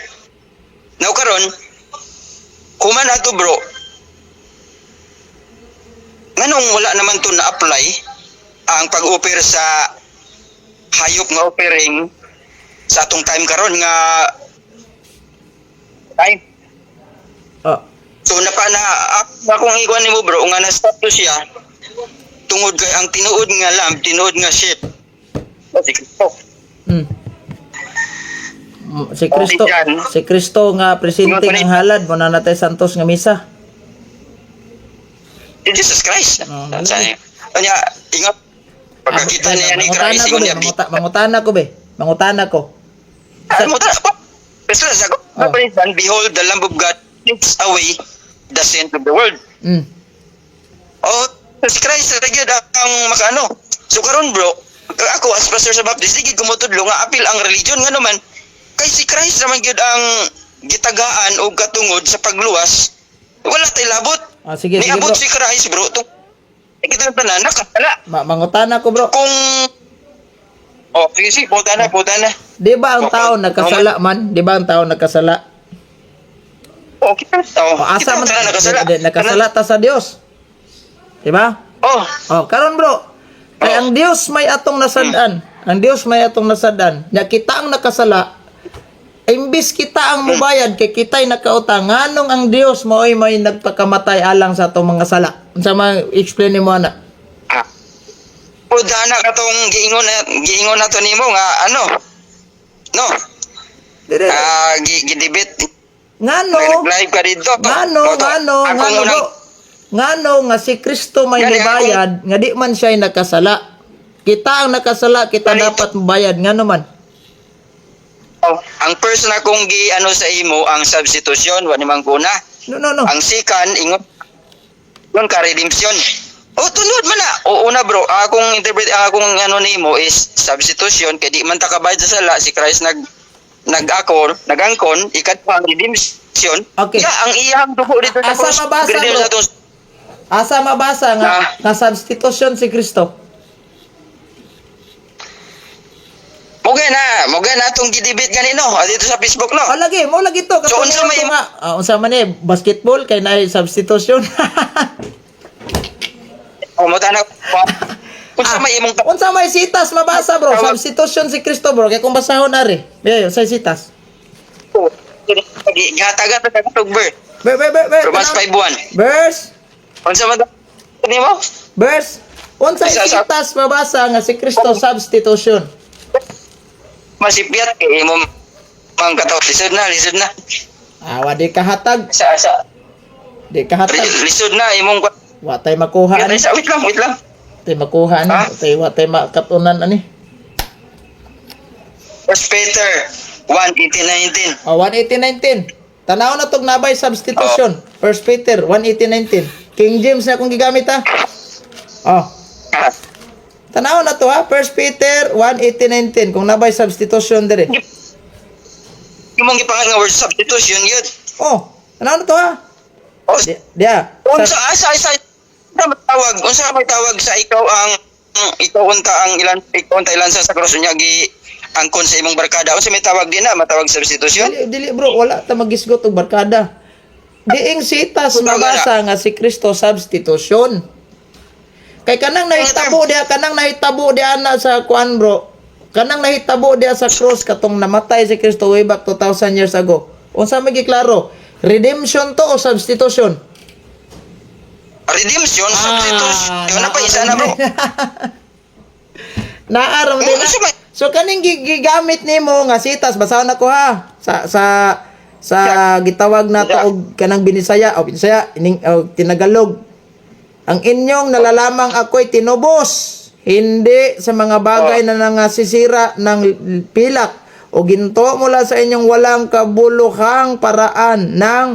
Now karon, human ato, bro, nganong wala naman to na-apply ang pag-offer sa hayop nga offering sa atong time karon nga time? Oh. So napa na akong ikuan nimo, bro, nga na stop to siya tungod kay ang tinuod nga lamb, tinuod nga sheep si Kristo. Si Kristo, Okay, dyan. si Kristo nga presenting ang halad mo na natay santos nga misa. Si Jesus Christ. Oh, Sa Kanya, ingat pagkakita niya ni Mangutana Christ, ko ingon be, niya, mangutana ko be. Mangutana ko. Ano mo ta? Kristo sa ko. Oh. "Behold the Lamb of God takes away the sin of the world." Oh, si Christ ra gyud ang makaano. So karon, bro, ako as pastor sa Baptist, di gid ko motudlo nga apil ang religion, nga naman kay si Christ naman gyud ang gitagaan og katungod sa pagluwas. Wala tay labot. Ah, sige, sige, Niabot bro. si Christ, bro. Tung kita tanan nakasala. Mangutana ko, bro. Kung Oh, sige, sige, puta na, puta na. Di ba ang tao nagkasala man? Di ba ang tao nagkasala? Oh, kita. Oh, O asa kita man tanan nakasala. di, nakasala ta sa Dios. Di ba? Oh, Oh, karon, bro. Kay ang Dios may atong nasad-an. Ang Dios may atong nasad-an. Nya kita ang nakasala. Imbis kita ang mubayad kay kita'y nakautang, nganong ang Dios mao'y may nagpakamatay alang sa atong mga sala? Unsa man explain nimo ana? Ah. Puta na katong giingon na to nimo nga ano. No. Dire. Ah, gidebate. Ngano? Nag-live ka dito. Ngano, Toto, ngano, akong ngano, bro? Ngano nga si Kristo may Gani, nibayad nga di man siya'y nakasala? Kita ang nakasala, kita Ganito. dapat mubayad, ngano man? Oh, ang first na kong gi ano sa imo ang substitution, wa ni man kuna. No, no, no. Ang second, ingon nun ka redemption. Oh, tunod man na. O una, bro, akong interpret, ang akong ano nimo is substitution kay di man ta kabayad sa sala, si Christ nag-akor, nagangkon, ikatwa ang redemption. Okay. Ya, ang iyang dugo dito sa Asa cross. mabasa, Redeem bro? sa atong Asa mabasa nga Ah. nga substitution si Kristo? Moga na atong gidebate ganino dito sa Facebook, no. Oh, lagi, mo lagi to. So, unsa may- nga, unsa man eh, basketball kay naay substitution. O mo tanak. Unsa may imong Unsa may sitas mabasa, bro? Substitution si Kristo, bro. Kay kung basahon ari. Be, unsa sitas? Gihatagan ta sa ber. Be, be, be, be. Romans tanaw. 5:1. Verse, Unsa man nimo? verse. Unsa sitas mabasa nga si Kristo substitution? Masipyat kay imo mang kataw. Lisod na, lisod na. Awa di kahatag, Sa di kahatag. lisod na imong Wa tay makuha ani. Sa wait lang, wait lang. Tay makuha ani. Ha? Tay wa tay makatunan ani. First Peter 1:18-19. Oh, 1:18-19. Tanaw na tog nabay substitution. First Peter 1:18-19. King James na akong gigamit ha. Oh, Ah, tanaw na to ha. First Peter 1:18-19 kung nabay substitution dire. Imong gipangan nga word substitution yun. Oh, tanaw na to ha. Oh, Di, diya. unsa asa asa unsa may tawag unsa may tawag sa ikaw ang ikaw unta ang ilan ikaw unta ilan sa cross niya gi angkon sa imong barkada, unsa may tawag din na matawag substitution? Dili, dili, bro, wala ta magisgot og barkada. Diing sitas mabasa nga si Kristo substitution. Kay kanang nahitabo diha na sa kuan, bro. Kanang nahitabo diha sa cross katong namatay si Kristo way back 2000 years ago. Unsa may giklaro? Redemption to o substitution? Redemption, substitution. Yun na pa isa na, bro. Naaram din na. Unsa may- So kaning gigamit nimo nga sitas, basahon nako ha. Sa gitawag nato og kanang Binisaya o Binisaya ining o Tinagalog. Ang inyong nalalamang ako'y tinubos, hindi sa mga bagay na nangasisira ng pilak o ginto mula sa inyong walang kabuluhang paraan ng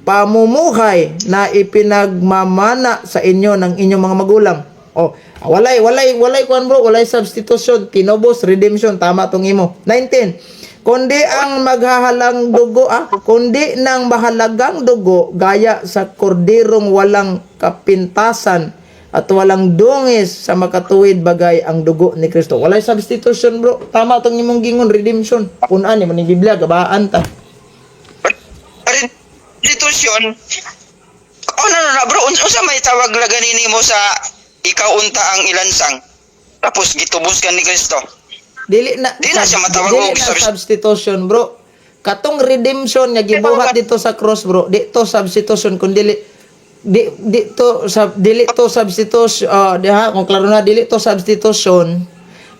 pamumuhay na ipinagmamana sa inyo ng inyong mga magulang. Oh, walay walay walay kuan, bro, walay substitution, tinubos, redemption, tama tong imo. 19. Kundi ang maghahalang dugo, kundi ng mahalagang dugo gaya sa korderong walang kapintasan at walang dungis, sa makatuwid bagay ang dugo ni Kristo. Walay substitution, bro. Tama tong imong gingon, redemption. Punan ni mo ning Biblia, gabaan ta. Restitution. Oh, no, no, no, bro. Unsa may tawag la ganini mo sa ikaw unta ang ilansang? Tapos gitubos ka ni Kristo. Dili na Di na siya matawag dili og na substitution, bro. Katong redemption nga gibuhat dito sa cross, bro, di to substitution kun dili di di to sub, dili to substitution, diha kung klaro na, dili to substitution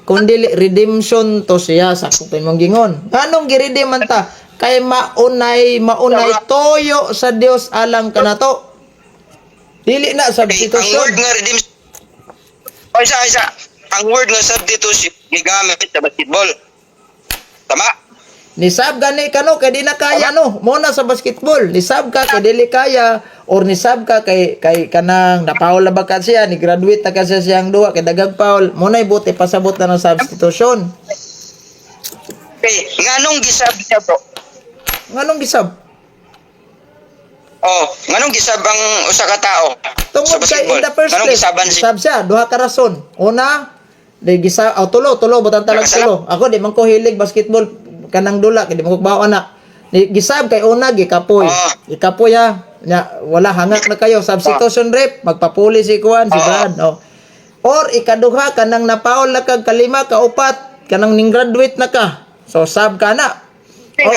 kun dili redemption to siya sa kupin mong gingon. Nganong gi-redeem man ta? Kay maunay maunay toyo sa Dios alang kanato. Dili na Okay, ang substitution. word nga redemption. O, isa, isa. Ang word nga substitution gigamit sa basketball. Tama? Nisab gani ka no kay di na kaya no. Mo na sa basketball, nisab ka kay dili kaya or nisab ka kay kanang napaul na ba ka siya, ni graduate na kasi siyang duwa kay dagag paul. Mo na ibuti pasabot na ng substitution. Okay, nganong gisab siya, bro? Nganong gisab? Oh, nganong gisab ang usa ka tao Tungod sa kay basketball? in the first Nganong place, gisaban siya? gisab siya, duha ka rason. Una, di gisa, oh, tulo, tulo, butan talag Nakasala. tulo. Ako di man ko hilig basketball kanang dula kay di man ko bawa na. Ni gisab kay una gikapoy. Gikapoy ha. Nya, wala hangak na kayo substitution rep, magpapuli si kuan si Brad. Oh. Or ikaduha, kanang napaol na kag kalima ka upat, kanang ning graduate na ka. So sab ka na. Oh,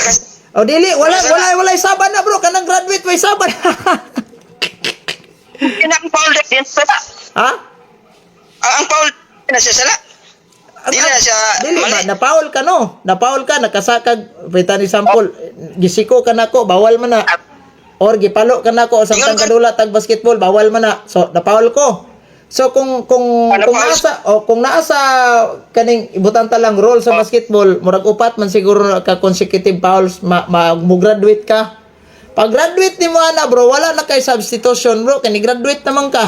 oh dili wala wala wala saban na, bro, kanang graduate way saban. Ang foul din sala. Ha? Ang foul na siya sala. Dili na siya Dili ba mali. napaul ka no? Napaul ka nakasakag pita ni sample gisiko ka nako, bawal man na. Or gipalo ka nako samtang kadula tag basketball, bawal man na. So napaul ko. So kung Ah, kung napaul. nasa o kung naa sa kaning ibutan ta lang role sa basketball, murag upat man siguro na ka consecutive fouls ma, ma mo graduate ka. Pag graduate nimo ana, bro, wala na kay substitution, bro, kay ni graduate naman ka.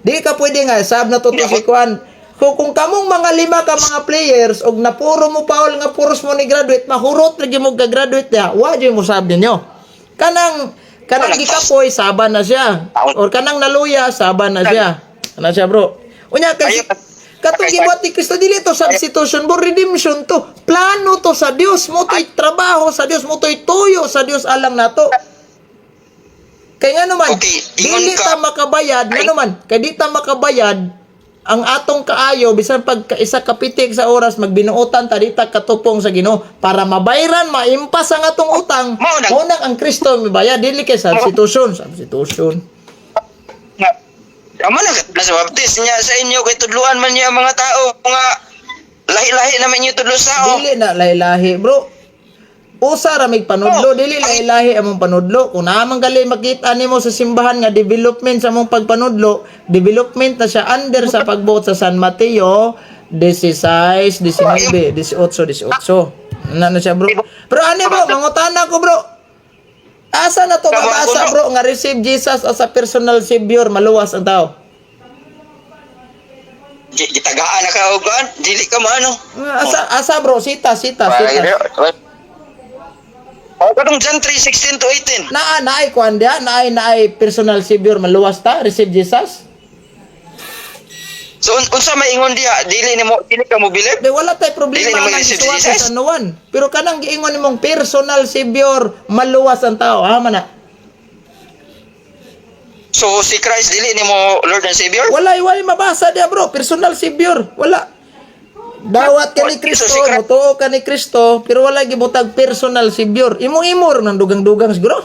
Di ka pwede nga sab na to to si kuan. Kung kamong mga lima ka mga players og napuro mo foul nga puros mo ni graduate, mahurot lagi mo ka graduate diha. Wa jud mo sab ninyo. Kanang kanang gikapoy saban na siya. Or kanang naluya saban na siya. Ana siya, bro. Unya kay katong gibuhat ni Kristo dili to substitution, bro, redemption to. Plano to sa Dios mo to'y trabaho sa Dios mo to'y tuyo sa Dios alang nato. Kay nga naman, Okay, ingon dili ka. ta makabayad, nga naman, kay di ta makabayad ang atong kaayo bisan pag isa ka pitik sa oras magbinuotan ta, di ta katupong sa Ginoo para mabayran maimpas ang atong utang. Mao nang- Mao nang ang Kristo mibayad, dili kay substitution, substitution. Amo na sa baptist niya sa inyo kay tudluan man niya ang mga tao nga lahi-lahi naman inyo tudlo sa tao. Dili na lahi-lahi, bro. Usa ra mig panudlo, Oh, dili lahi-lahi among panudlo. Kung naa man gali makita nimo sa simbahan nga development sa among pagpanudlo, development na siya under sa pagbuot sa San Mateo 16, 19, 18, 18. Na na siya, bro. Pero ani, bro, mangutana ko, bro. Asa na to mabasa, bro, nga receive Jesus as a personal savior, maluwas ang tao? Gitagaan na ka og kuan, dili ka maano. Asa asa, bro, sita sita sita. Oh, katong John 3:16 to 18. Naa naay kuan diha, naay naay personal savior maluwas ta, receive Jesus. So unsa may ingon diha, dili nimo dili ka mo believe? Di wala tay problema Dili nimo ang receive gisuwat Jesus? sa San. Pero kanang giingon nimong personal savior maluwas ang tao, ha man na. So si Christ dili nimo Lord and Savior? Wala, wala mabasa dia, bro. Personal savior. Wala. Dawat ka ni Kristo, So, si Christ- mutuo ka ni Kristo, pero wala gibutag personal savior. Imo-imo ra ng dugang-dugang siguro.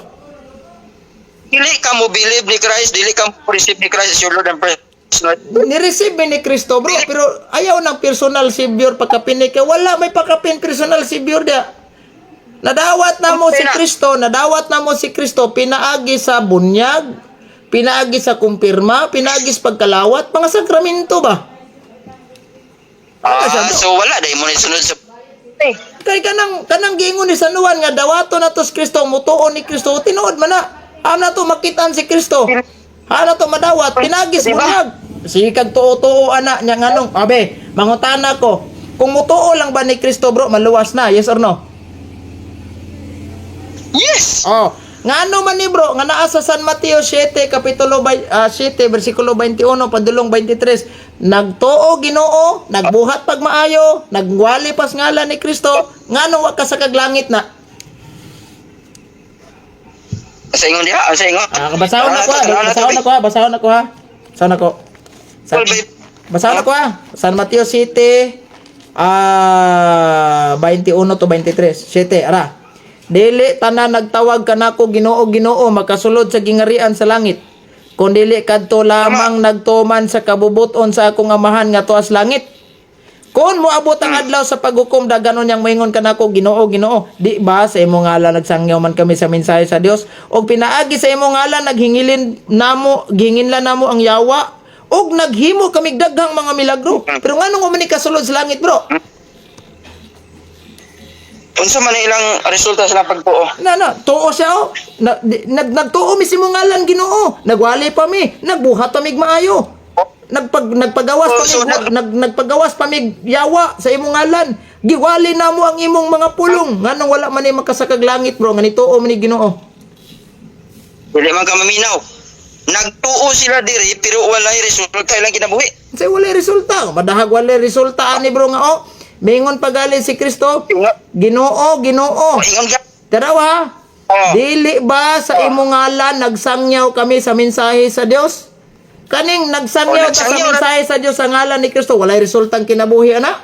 Dili ka mo believe ni Christ, dili ka mo receive ni Christ as your Lord and personal. Ni-receive ni Kristo, bro, pero ayaw ng personal savior pagkapin ni ka. Wala may pakapin personal savior dia. Nadawat na mo si Kristo, nadawat na mo si Kristo, pinaagi sa bunyag, pinaagi sa kumpirma, pinaagi sa pagkalawat, mga sakramento ba? Wala siya, Ah, bro. so wala dai mo ni sunod sa Kay kanang giingon ni San Juan nga dawato na to si Kristo, mutuo ni Kristo, tinuod man na. Am na to makitaan si Kristo. Ha na to madawat, pinagis Diba? bunyag. Sige kag tuo-tuo ana nya nganong, abe, mangutana ko. Kung mutuo lang ba ni Kristo, bro, maluwas na, yes or no? Yes. Oh, ngano man ni bro, nga naa sa San Mateo 7 kapitulo 7 bersikulo 21 padulong 23, nagtuo Ginoo, nagbuhat pagmaayo, nagwali pas ngalan ni Kristo, ngano wa ka sa kaglangit na? Sa ingon diha, sa ingon. Ah, basahon na ko, ha. Basahon na ko, ha. Basahon na ko ha. Basahon na ko. San, basahon na ko ha. San Mateo 7 21 to 23. 7 ara. Dili tanan nagtawag kanako Ginoo, Ginoo makasulod sa gingarian sa langit. Kun dili kadto lamang nagtuman sa kabubuton sa akong amahan nga tuas langit. Kung moabot ang adlaw sa paghukom, daganon niyang moingon kanako, Ginoo, Ginoo, di ba sa imong ngalan nagsangyaw man kami sa mensahe sa Dios og pinaagi sa imong ngalan naghingilin namo, gihinginlan namo ang yawa og naghimo kami daghang mga milagro? Pero nganong wa man ni kasulod sa langit, bro? Unsa man ilang resulta sa ilang pagtuo? Na na tuo siya oh. Na, di, nagtuo mi sa imong ngalan, Ginoo, nagwali pa mi, nagbuhat pa mig maayo, nagpagawas pa Oh, so mig, nagpagawas pa mig yawa sa imong ngalan, giwali namo ang imong mga pulong. Nganong wala man ni makasakag langit, bro, nga nituo man ni Ginoo? Dili man ka maminaw. Nagtuo sila diri pero walay resulta ilang kinabuhi. Say walay resulta, madahag walay resulta ani, bro, nga oh, mingon pagali si Kristo, Ginoo, Ginoo. Ingon ka. Taraw ha. Oh. Dili ba sa imong ngalan nagsangyaw kami sa mensahe sa Dios? Kaning nagsangyaw Oh, ta sa nagsangyaw na- mensahe sa Dios sa ngalan ni Kristo, walay resultang kinabuhi ana.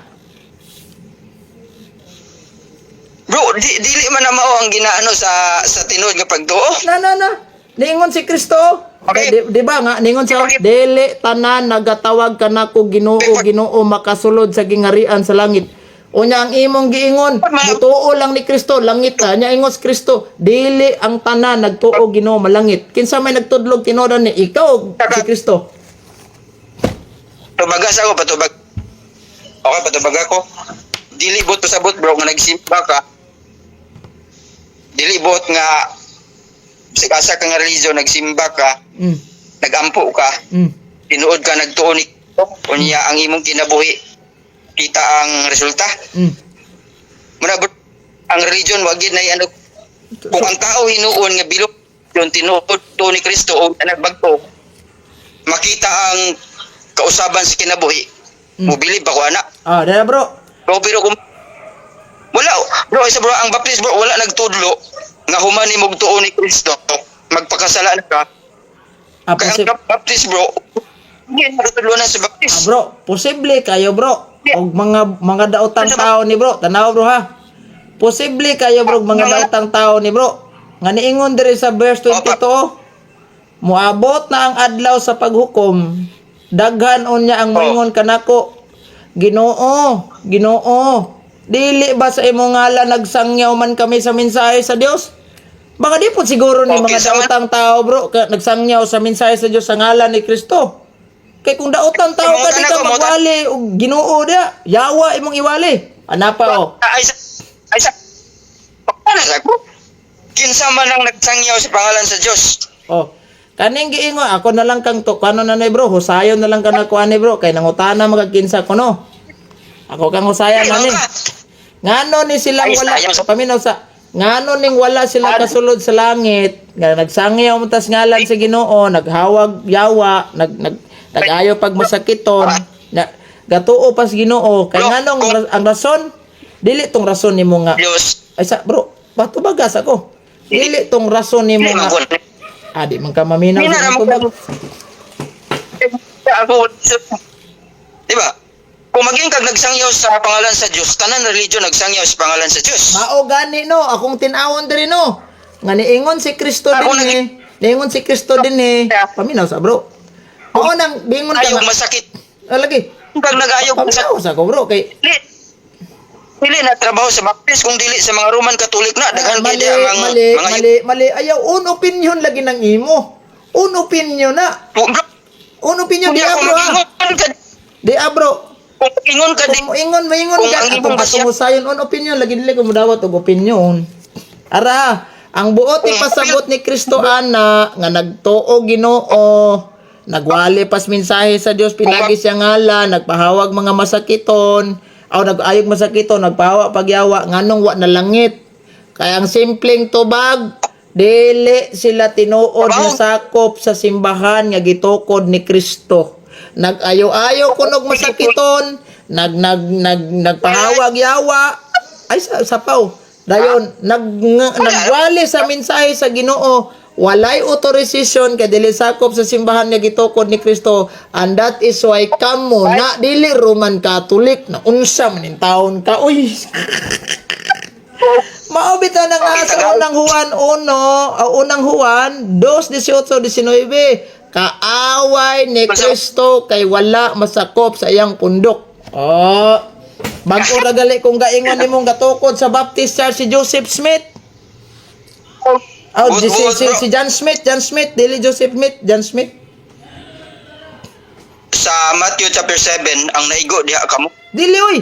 Bro, dili man na mao ang ginaano sa tinuod nga pagtuo. Na na na. Niingon si Kristo. Okay. Di ba nga niingon siya, dili tanan nagatawag kanako Ginoo, Ginoo makasulod sa gingarian sa langit. Unya ang imong giingon, mutuo lang ni Kristo, langit ta. Nya ingon si Kristo, dili ang tanan nagtuo Ginoo malangit. Kinsa may nagtudlog tinuodan ni ikaw si Kristo? Tubaga sa ako, patubag. Okay, patubag ako. Dili bot pasabot, bro, nga nagsimba ka. Dili bot nga sa asa ka nga religion, nagsimba ka, nagampo ka, tinuod ka nagtuo ni unya ang imong kinabuhi kita ang resulta. Muna bro, ang religion wag gid na ano kung ang tao hinuon nga bilog yon tinuod tuo ni Kristo o nagbagto makita ang kausaban sa kinabuhi. Mobilib ako ana. Ah, dala, bro. Bro, pero kung wala, bro, isa, bro, ang Baptist, bro, wala nagtudlo nga human ni tuo ni Kristo, magpakasala na ka. Ah, Kaya ang Baptist, bro, hindi nagtudlo na sa Baptist. Bro, posible kayo, bro. Og mga daotang tao ni bro, tanaw, bro, ha. Posible kayo, bro, mga daotang tao ni bro. Nga niingon diri sa verse 22, muabot na ang adlaw sa paghukom, daghan unya ang moingon kanako, Ginoo, Ginoo, dili ba sa imong ngalan nagsangyaw man kami sa mensahe sa Dios? Baka di po siguro ni Okay, mga daotang tao, bro, ka, nagsangyaw sa mensahe sa Dios sa ngalan ni Kristo. Kay kung daotang tao ka, di ka magwali og Ginoo dia, yawa imong iwali. Ana pa oh. Ay sa ano sa ko? Kinsa man ang nagsangyaw sa pangalan sa Dios? Oh. Kaning giingon ako na lang kang to, kano na ni bro, husayon na lang ka na kuan ni bro kay nangutana magagkinsa ko no. Ako kang husayan na ni. Ngano ni silang wala paminaw sa ngano ning wala sila kasulod sa langit nga nagsangyaw mo tas ngalan sa Ginoo, naghawag yawa, nag nag nagayo pag masakiton na gatuo pas Ginoo kay nganong ang rason dili tong rason nimo nga Dios. ay sa bro, patubagas ako, dili tong rason nimo nga Ah, di man ka maminaw Hindi sa na imong tubag. Ako, di ba? Kung maging kag nagsangyaw sa pangalan sa Dios, tanan religion nagsangyaw sa pangalan sa Dios. Mao gani no, akong tin-awon diri no. Nga niingon si Kristo Ako din eh. Niingon si Kristo din eh. Paminaw sa, bro. Mao nang bingon ka Ayog nga. masakit. Ah, lagi. Kag nagayog masakit. Paminaw sa ko, bro, kay Dili dili na trabaho sa Baptist kung dili sa mga Roman Catholic na daghan kay mali, di ang mali, mga mali, mali. Ayaw, own opinion lagi ng imo. Own opinion na. Bro, Own opinion kung di ako abro ah. mag-ingon ka Di abro. kung ingon ka di Kung moingon, moingon Kung ka. ang Atong imong basya- patumusayon, own opinion lagi dili ko mudawat og opinion. Ara, ang buot ipasabot ni Kristo ana nga nagtuo Ginoo, nagwali pas mensahe sa Dios pinagi siya ngala, nagpahawag mga masakiton, aw nag-ayog masakiton, nagpahawa pagyawa nganong wa na langit. Kaya ang simpleng tubag, dili sila tinuod nga sakop sa simbahan nga gitukod ni Kristo. Nag-ayo-ayo kunog masakiton, nag nag nag nagpahawag yawa, ay sa sapaw. Dayon nagwali sa mensahe sa Ginoo, walay authorization kay dili sakop sa simbahan nga gitukod ni Kristo, and that is why kamo na dili Roman Catholic na unsa man ning taon ka, uy. Mao bitaw na nga sa unang Juan 1, unang Juan 2:18 19, kaaway ni Kristo kay wala masakop sa iyang pundok. Oh, bago ra gali kung gaingon nimong gatukod sa Baptist Church si Joseph Smith. Oh, si, si, Buot, si, bro. si John Smith, John Smith, dili Joseph Smith, John Smith. Sa Matthew chapter 7 ang naigo diha kamo. Dili oy.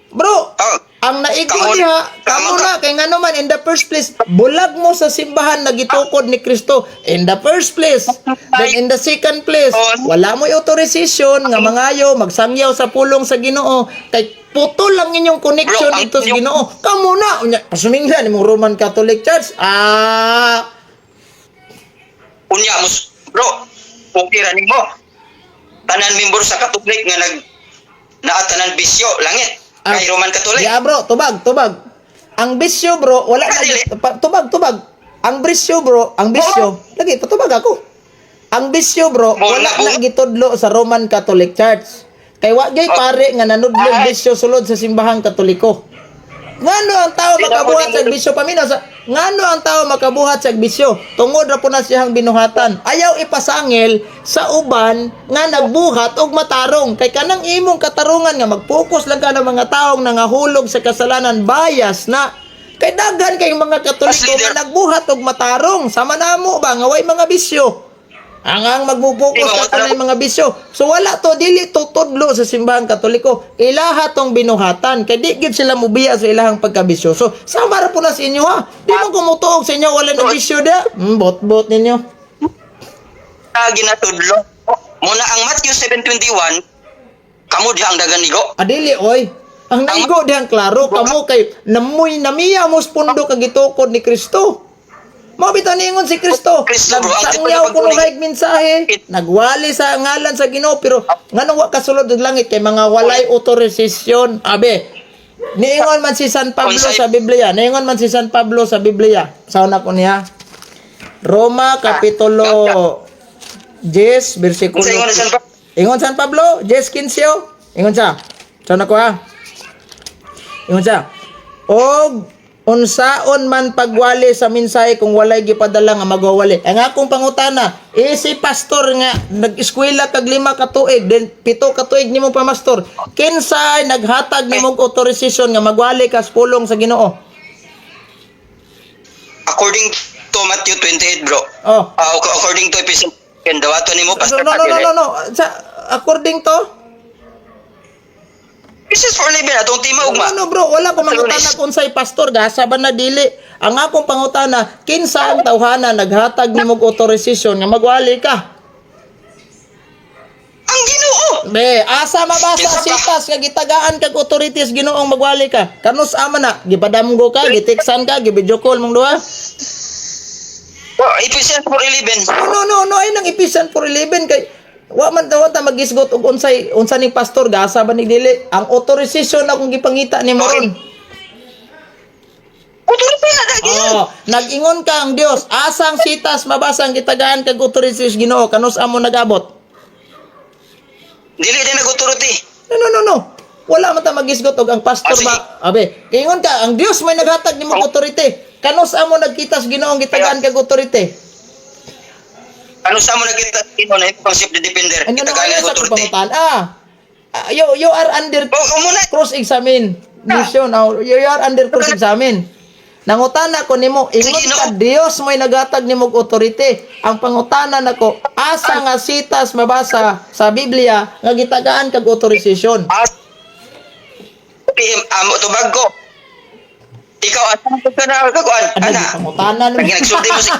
Bro, Oh, ang naigo diha, kamo na kay ngano man in the first place, bulag mo sa simbahan na gitukod ni Kristo in the first place. Then in the second place, wala mo'y authorization nga mangayo magsangyaw sa pulong sa Ginoo kay putol lang inyong connection Bro, ang dito sa inyong- Ginoo. Kamo na unya pasuminglan imong Roman Catholic Church. Ah, unya mus bro, okay ra nimo. Tanan member sa Catholic nga nag naa tanan bisyo langit kay Roman Catholic. Yeah, bro, tubag, tubag. Ang bisyo, bro, wala na Dili. tubag, tubag. Ang bisyo, bro, ang bisyo. Lagi patubag ako. Ang bisyo, bro, Wala, wala na wala. gitudlo sa Roman Catholic Church. Kay wa gyud pare nga nanudlog Ay. bisyo sulod sa simbahang Katoliko. Ngano ang tao Di na makabuhat po sa bisyo paminaw sa ngano ang tao makabuhat sa bisyo tungod ra po na siyang binuhatan. Ayaw ipasangil sa uban nga nagbuhat og matarong kay kanang imong katarungan nga magpokus lang ka ng mga taong nangahulog sa kasalanan, bias na kay daghan kay mga Katoliko As leader. nga nagbuhat og matarong sama namo ba nga way mga bisyo ang magmupokus Di ba, ka kanang mga bisyo. So wala to, dili to tudlo sa simbahang Katoliko. Ilaha tong binuhatan kay di gyud sila mubiya sa ilahang pagkabisyo. So sama ra po na sa inyo ha. Di man kumutuog sa inyo wala na bisyo da. Bot-bot ninyo. Ah, ginatudlo. Muna ang Matthew 7:21 kamo diha ang daganigo. Adili oy. Ang naigo dihang klaro kamo kay namoy namiya mo sa pundo kag gitukod ni Kristo. Mao bitaw niingon si Kristo. Kristo, bro, ang Nagsangyaw tipo kuno na kahig mensahe, nagwali sa ngalan sa Ginoo pero nganong wa kasulod og langit kay mga walay authorization. Abe, niingon man si San Pablo Unsay- sa Biblia. Niingon man si San Pablo sa Biblia. Saon ako niya? Roma kapitulo 10 bersikulo. Unsay ingon ni San Pablo? Ingon San Pablo, 10:15. Ingon siya. Saon ako ha? Ingon siya. Og unsaon man pagwali sa mensahe kung walay gipadala nga magwawali. Ang akong pangutana, eh si pastor nga nag-eskwela kag 5 ka tuig, then 7 ka tuig nimo pa pastor. Kinsay naghatag nimo og authorization nga magwali ka sa pulong sa Ginoo? According to Matthew 28, bro. Oh. Ah, according to Ephesians 10, dawaton nimo So, Pastor no, no, no, Adel. no, no. Sa, according to This is for living atong tima ugma. Ano bro, wala ko mangutana Lunes. kung sa'y pastor gasa ba na dili. Ang akong pangutana, kinsa ang tawhana naghatag nimo og authorization nga magwali ka? Ang Ginoo. Be, asa mabasa Kinsa pa? sitas nga gitagaan kag authorities Ginoong magwali ka. Kanus ama na, gipadamgo ka, gitiksan ka, gibidyo call mong duha. Oh, Ephesians 4:11. No, no, no, no, ay nang Ephesians 4:11 kay wa man tawa ta magisgot og unsay unsa ning pastor gasa ba ni dili. Ang authorization akong gipangita nimo ron. Authority na dagi. Oh, nag-ingon ka ang Dios, asang sitas mabasa ang gitagaan kag authority sa Ginoo kanus amo nagabot? Dili din nag-authority. No, no, no, no. Wala man ta magisgot og ang pastor Ah, sige. ba. Abe, ingon ka ang Dios may naghatag nimo og authority. Kanus amo nagkita sa Ginoo ang gitagaan kag authority? Ano sa mo nakita Ginoo na ipang self defender? Ano no, Gitagaan ayaw kag sa authority. pangutan. Ah, you are under Oh, kamo na. cross examine. Mission, oh, you are under cross examine. Nangutana ko nimo, ingon Sige, no. ka Dios may nagatag nimo og authority. Ang pangutana nako, asa nga sitas mabasa sa Biblia nga gitagaan kag authorization? Ah, okay, amo tubag ko. Ikaw asa ka na kakuan? Ano, Ana. pangutana nimo. Nagsulti mo si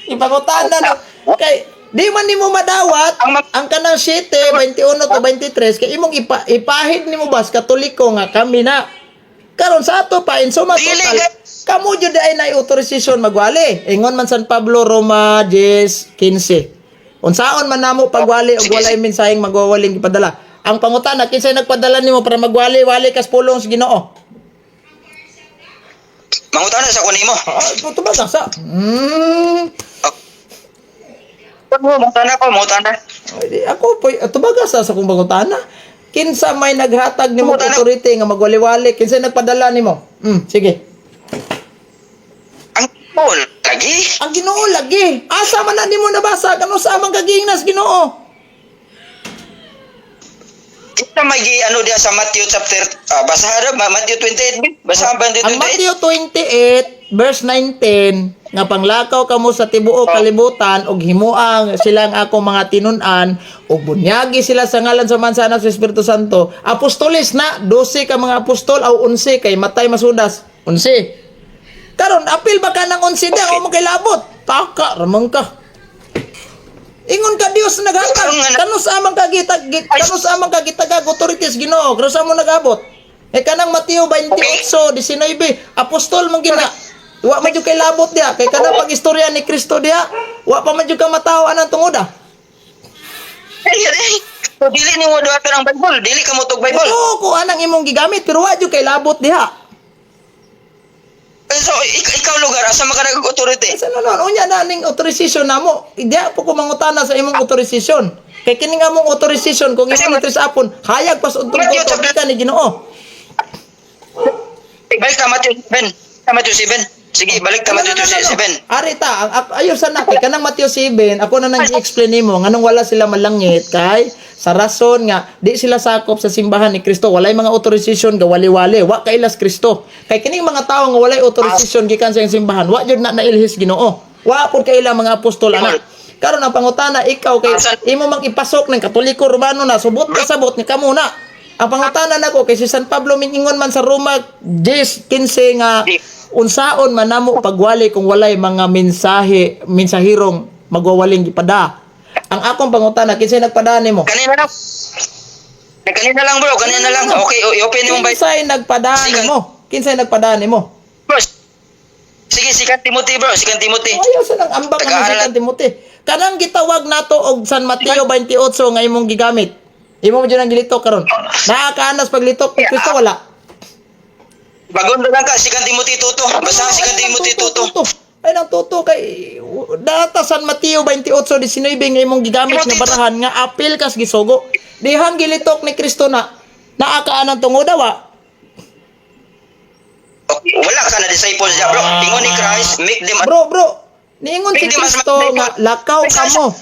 Ipangutana no. Kay di man nimo madawat Ang ang kanang 7, 21 to 23 kay imong ipahid nimo bas Katoliko nga kami na. Karon sa ato pa in suma Dili, total guys. kamo jud ay na authorization magwali. Ingon man San Pablo, Roma 10:15. Unsaon man namo pagwali og Sige, walay sige. mensaheng magwawaling gipadala. Ang pangutana, kinsay nagpadala nimo para magwali wali kas pulong sa Ginoo? Mangutana sa kuno mo. Ah, tubag sa. Oh, mangutana ko, mangutana. Ay, di, ako po, tubaga sa akong pangutana. Kinsa may naghatag nimo Pangutana. authority nga magwali-wali, kinsa nagpadala nimo? Sige. Ang Paul lagi. Ang Ginoo lagi. Asa man na nimo nabasa kano sa amang kagingnas Ginoo? Kita may gi ano diya sa Matthew chapter basahan ra ba Matthew 28 bi? Basahan ba Ang 28? Matthew 28 verse 19 nga panglakaw kamo sa tibuok kalibutan ug himuang silang akong mga tinun-an ug bunyagi sila sa ngalan sa Ama, sa Anak, sa Espiritu Santo. Apostoles na 12 ka mga apostol aw 11 kay matay masudas. 11. Karon apil ba ka ng 11 da o mo kay labot? Taka ramang ka. Ingon ka Dios naghatag. Karon nga na- Kanus amang kagita kanus amang kagitagag authorities Ginoo, kanus amo nagabot. Eh kanang Mateo 28:19, apostol mong gina. Wa man jud kay labot diha kay kanang pag-istorya ni Kristo diha, wa pa man jud ka matawo anang tungoda. Ay, ay. So, dili nimo duhaton ang Bible, dili ka mo tug Bible. Oo, ko anang imong gigamit pero wa jud kay labot diha. So ikaw lugar asa man ka nag-authority? Sa no, no, unya na ning authorization namo. Diha po ko mangutana sa imong authorization. Kay kini nga mong authorization kung Kasi imong ni apon, hayag pas udtong Matthew ko chapter- ka ni Ginoo. Balik ka Matthew 7. Ka Matthew 7. Sige, balik ka No, no, Matthew no, no, no. 7. Ari ta, ayo sana kay kanang Matthew 7, ako na nang i-explain nimo nganong wala sila malangit kay sa rason nga di sila sakop sa simbahan ni Kristo, walay mga authorization ga wali-wali, wa kailas Kristo. Kay kining mga tawo nga walay authorization gikan sa iyang simbahan, wa jud na nailhis Ginoo. Wa pud kaila mga apostol ana. Karon ang pangutana ikaw kay imo mang ipasok ng Katoliko Romano na subot ka sabot ni kamo na. Ang pangutana nako kay si San Pablo mingingon man sa Roma 10:15 nga unsaon man namo pagwali kung walay mga mensahe mensahirong magwawaling gipada. Ang akong pangutana, kinsay nagpada nimo? Kanina lang. Kanina lang bro, kanina lang. Okay, i-open mo Bible. Kinsay nagpada nimo? Kinsay nagpada nimo? Bro. Sige, sikan Timothy bro, sikan Timothy. Oh, ayaw sa nang ambak ang Tagaan si Timothy. Kanang gitawag nato og San Mateo 28 nga imong gigamit. Imo mo dyan ang gilitok karon. Naa ka anas paglitok ni Kristo wala. Bagon lang ka, sikan Timothy tuto. Basta sikan Timothy tuto. Ay nang tuto kay data San Mateo 28:19 nga imong gigamit nga barahan nga apil kas gisugo. Dihang gilitok ni Kristo na naa ka anang tungod wa. Okay, wala ka na disciples niya bro. Ingon ni Christ, make them Bro, bro, niingon si Kristo nga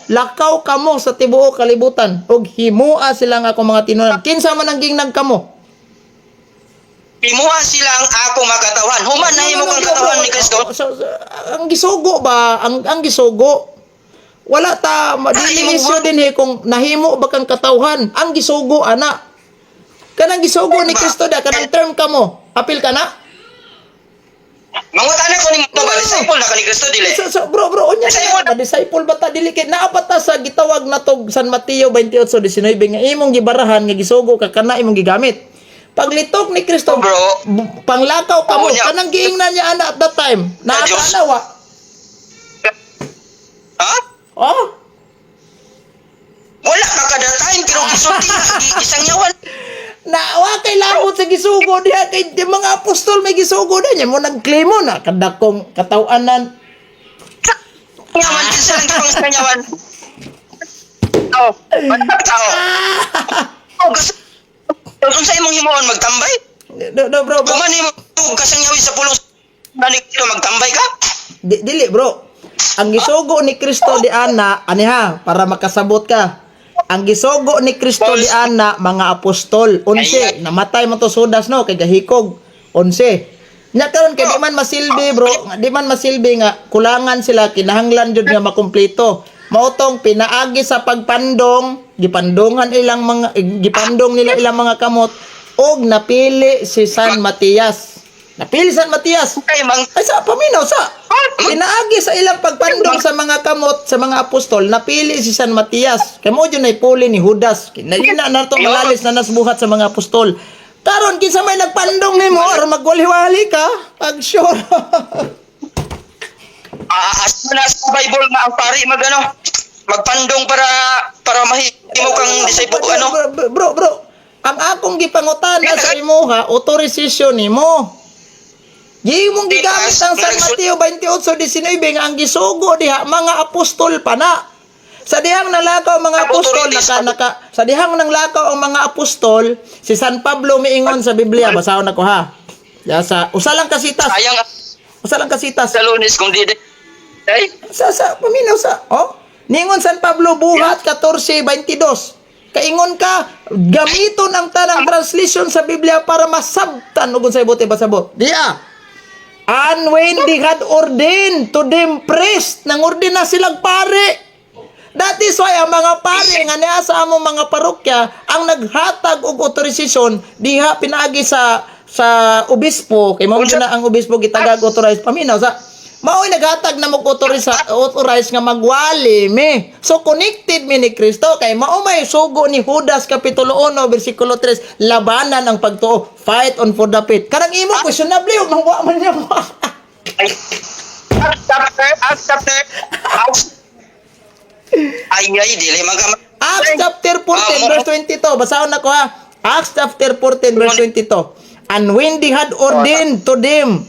lakaw kamo sa tibuok kalibutan ug himua sila nga akong mga tinunan. Kinsa man ang gingnag kamo? Himuha sila ang akong makatawan. Human na himo kang katawan ni Kristo. So, ang gisugo ba? Ang gisugo. Wala ta dili issue din eh kung nahimo ba kang katawhan. Ang gisugo ana. Kanang gisugo ni Kristo da kanang term kamo. Apil ka na? Mangutana ko nimo ba disciple na ka ni Kristo dili? So, bro, bro, unya Disciple na disciple ba ta dili kay naa pa ta sa gitawag natog San Mateo 28:19 nga imong gibarahan nga gisugo ka kana imong gigamit. Paglitok ni Kristo, Bro. panglakaw kamo Oo, niya. kanang giingnan niya ana at that time. Naa Diyos. ka na wa. Ha? Oh, Wala ka kada time pero gisulti isang yawan. Na wa kay labot sa gisugo diha kay di mga apostol may gisugo diha nya mo nagklemo na kadakong kataw-anan. Nyaman din sa lang sa nyaman. Oh, tao. Oh, gusto. Unsa imong himuon, magtambay? No, no, bro, bro. Kung man imo kasangyawi sa pulong nani magtambay ka? Dili, bro. Ang gisugo ni Kristo di ana, ani ha, para makasabot ka. Ang gisugo ni Kristo di ana, mga apostol, 11, namatay mo to Judas, no, kay gahikog, 11. Nya karon kay di man masilbi, bro, nga di man masilbi nga kulangan sila, kinahanglan jud nga makumpleto. Mao tong pinaagi sa pagpandong, gipandungan ilang mga gipandong nila ilang mga kamot og napili si San Matias. Napili San Matias. Kay mang Ay sa paminaw sa pinaagi sa ilang pagpandong sa mga kamot sa mga apostol, napili si San Matias. Kay mo jud nay puli ni Judas. Kina na to malalis na nasbuhat sa mga apostol. Karon kinsa may nagpandong nimo aron magwali-wali ka? Pag sure. Asa na sa Bible nga ang pari magano magpandong para para mahimo kang disciple ano? Bro, bro, bro. Ang akong gipangutana sa imuha, authorization nimo. Gimong gigamit ang San Mateo 28:19 nga ang gisugo diha mga apostol pa na. Sa dihang nalakaw ang mga apostol naka, naka sa dihang nanglakaw ang mga apostol, si San Pablo miingon sa Biblia, basahon nako ha. Ya sa usa lang kasitas, Sayang usa lang kasitas. sa Lunes kung di ay Sa paminaw sa, oh. Ningon San Pablo Buhat 14:22. Kaingon ka, gamiton ang tanang translation sa Biblia para masabtan ug unsay buti pasabot. Diya. And when they had ordained to them priest, nang ordina silang pare. That is why ang mga pare nga niya sa among mga parokya ang naghatag og otorisasyon diha pinaagi sa obispo kay mao na ang obispo gitagag authorize paminaw sa mao'y naghatag na mo authorize authorize nga magwali mi. So connected mi ni Kristo kay mao may sugo ni Judas kapitulo 1 bersikulo 3, labanan ang pagtuo, fight on for the faith. Kanang imo questionable wa man niya mo. Ay. Acts chapter Acts. Ay ay dili man ka Acts chapter 14 verse 22. Basahon na ko ha. Acts chapter 14 verse 22. And when they had ordained to them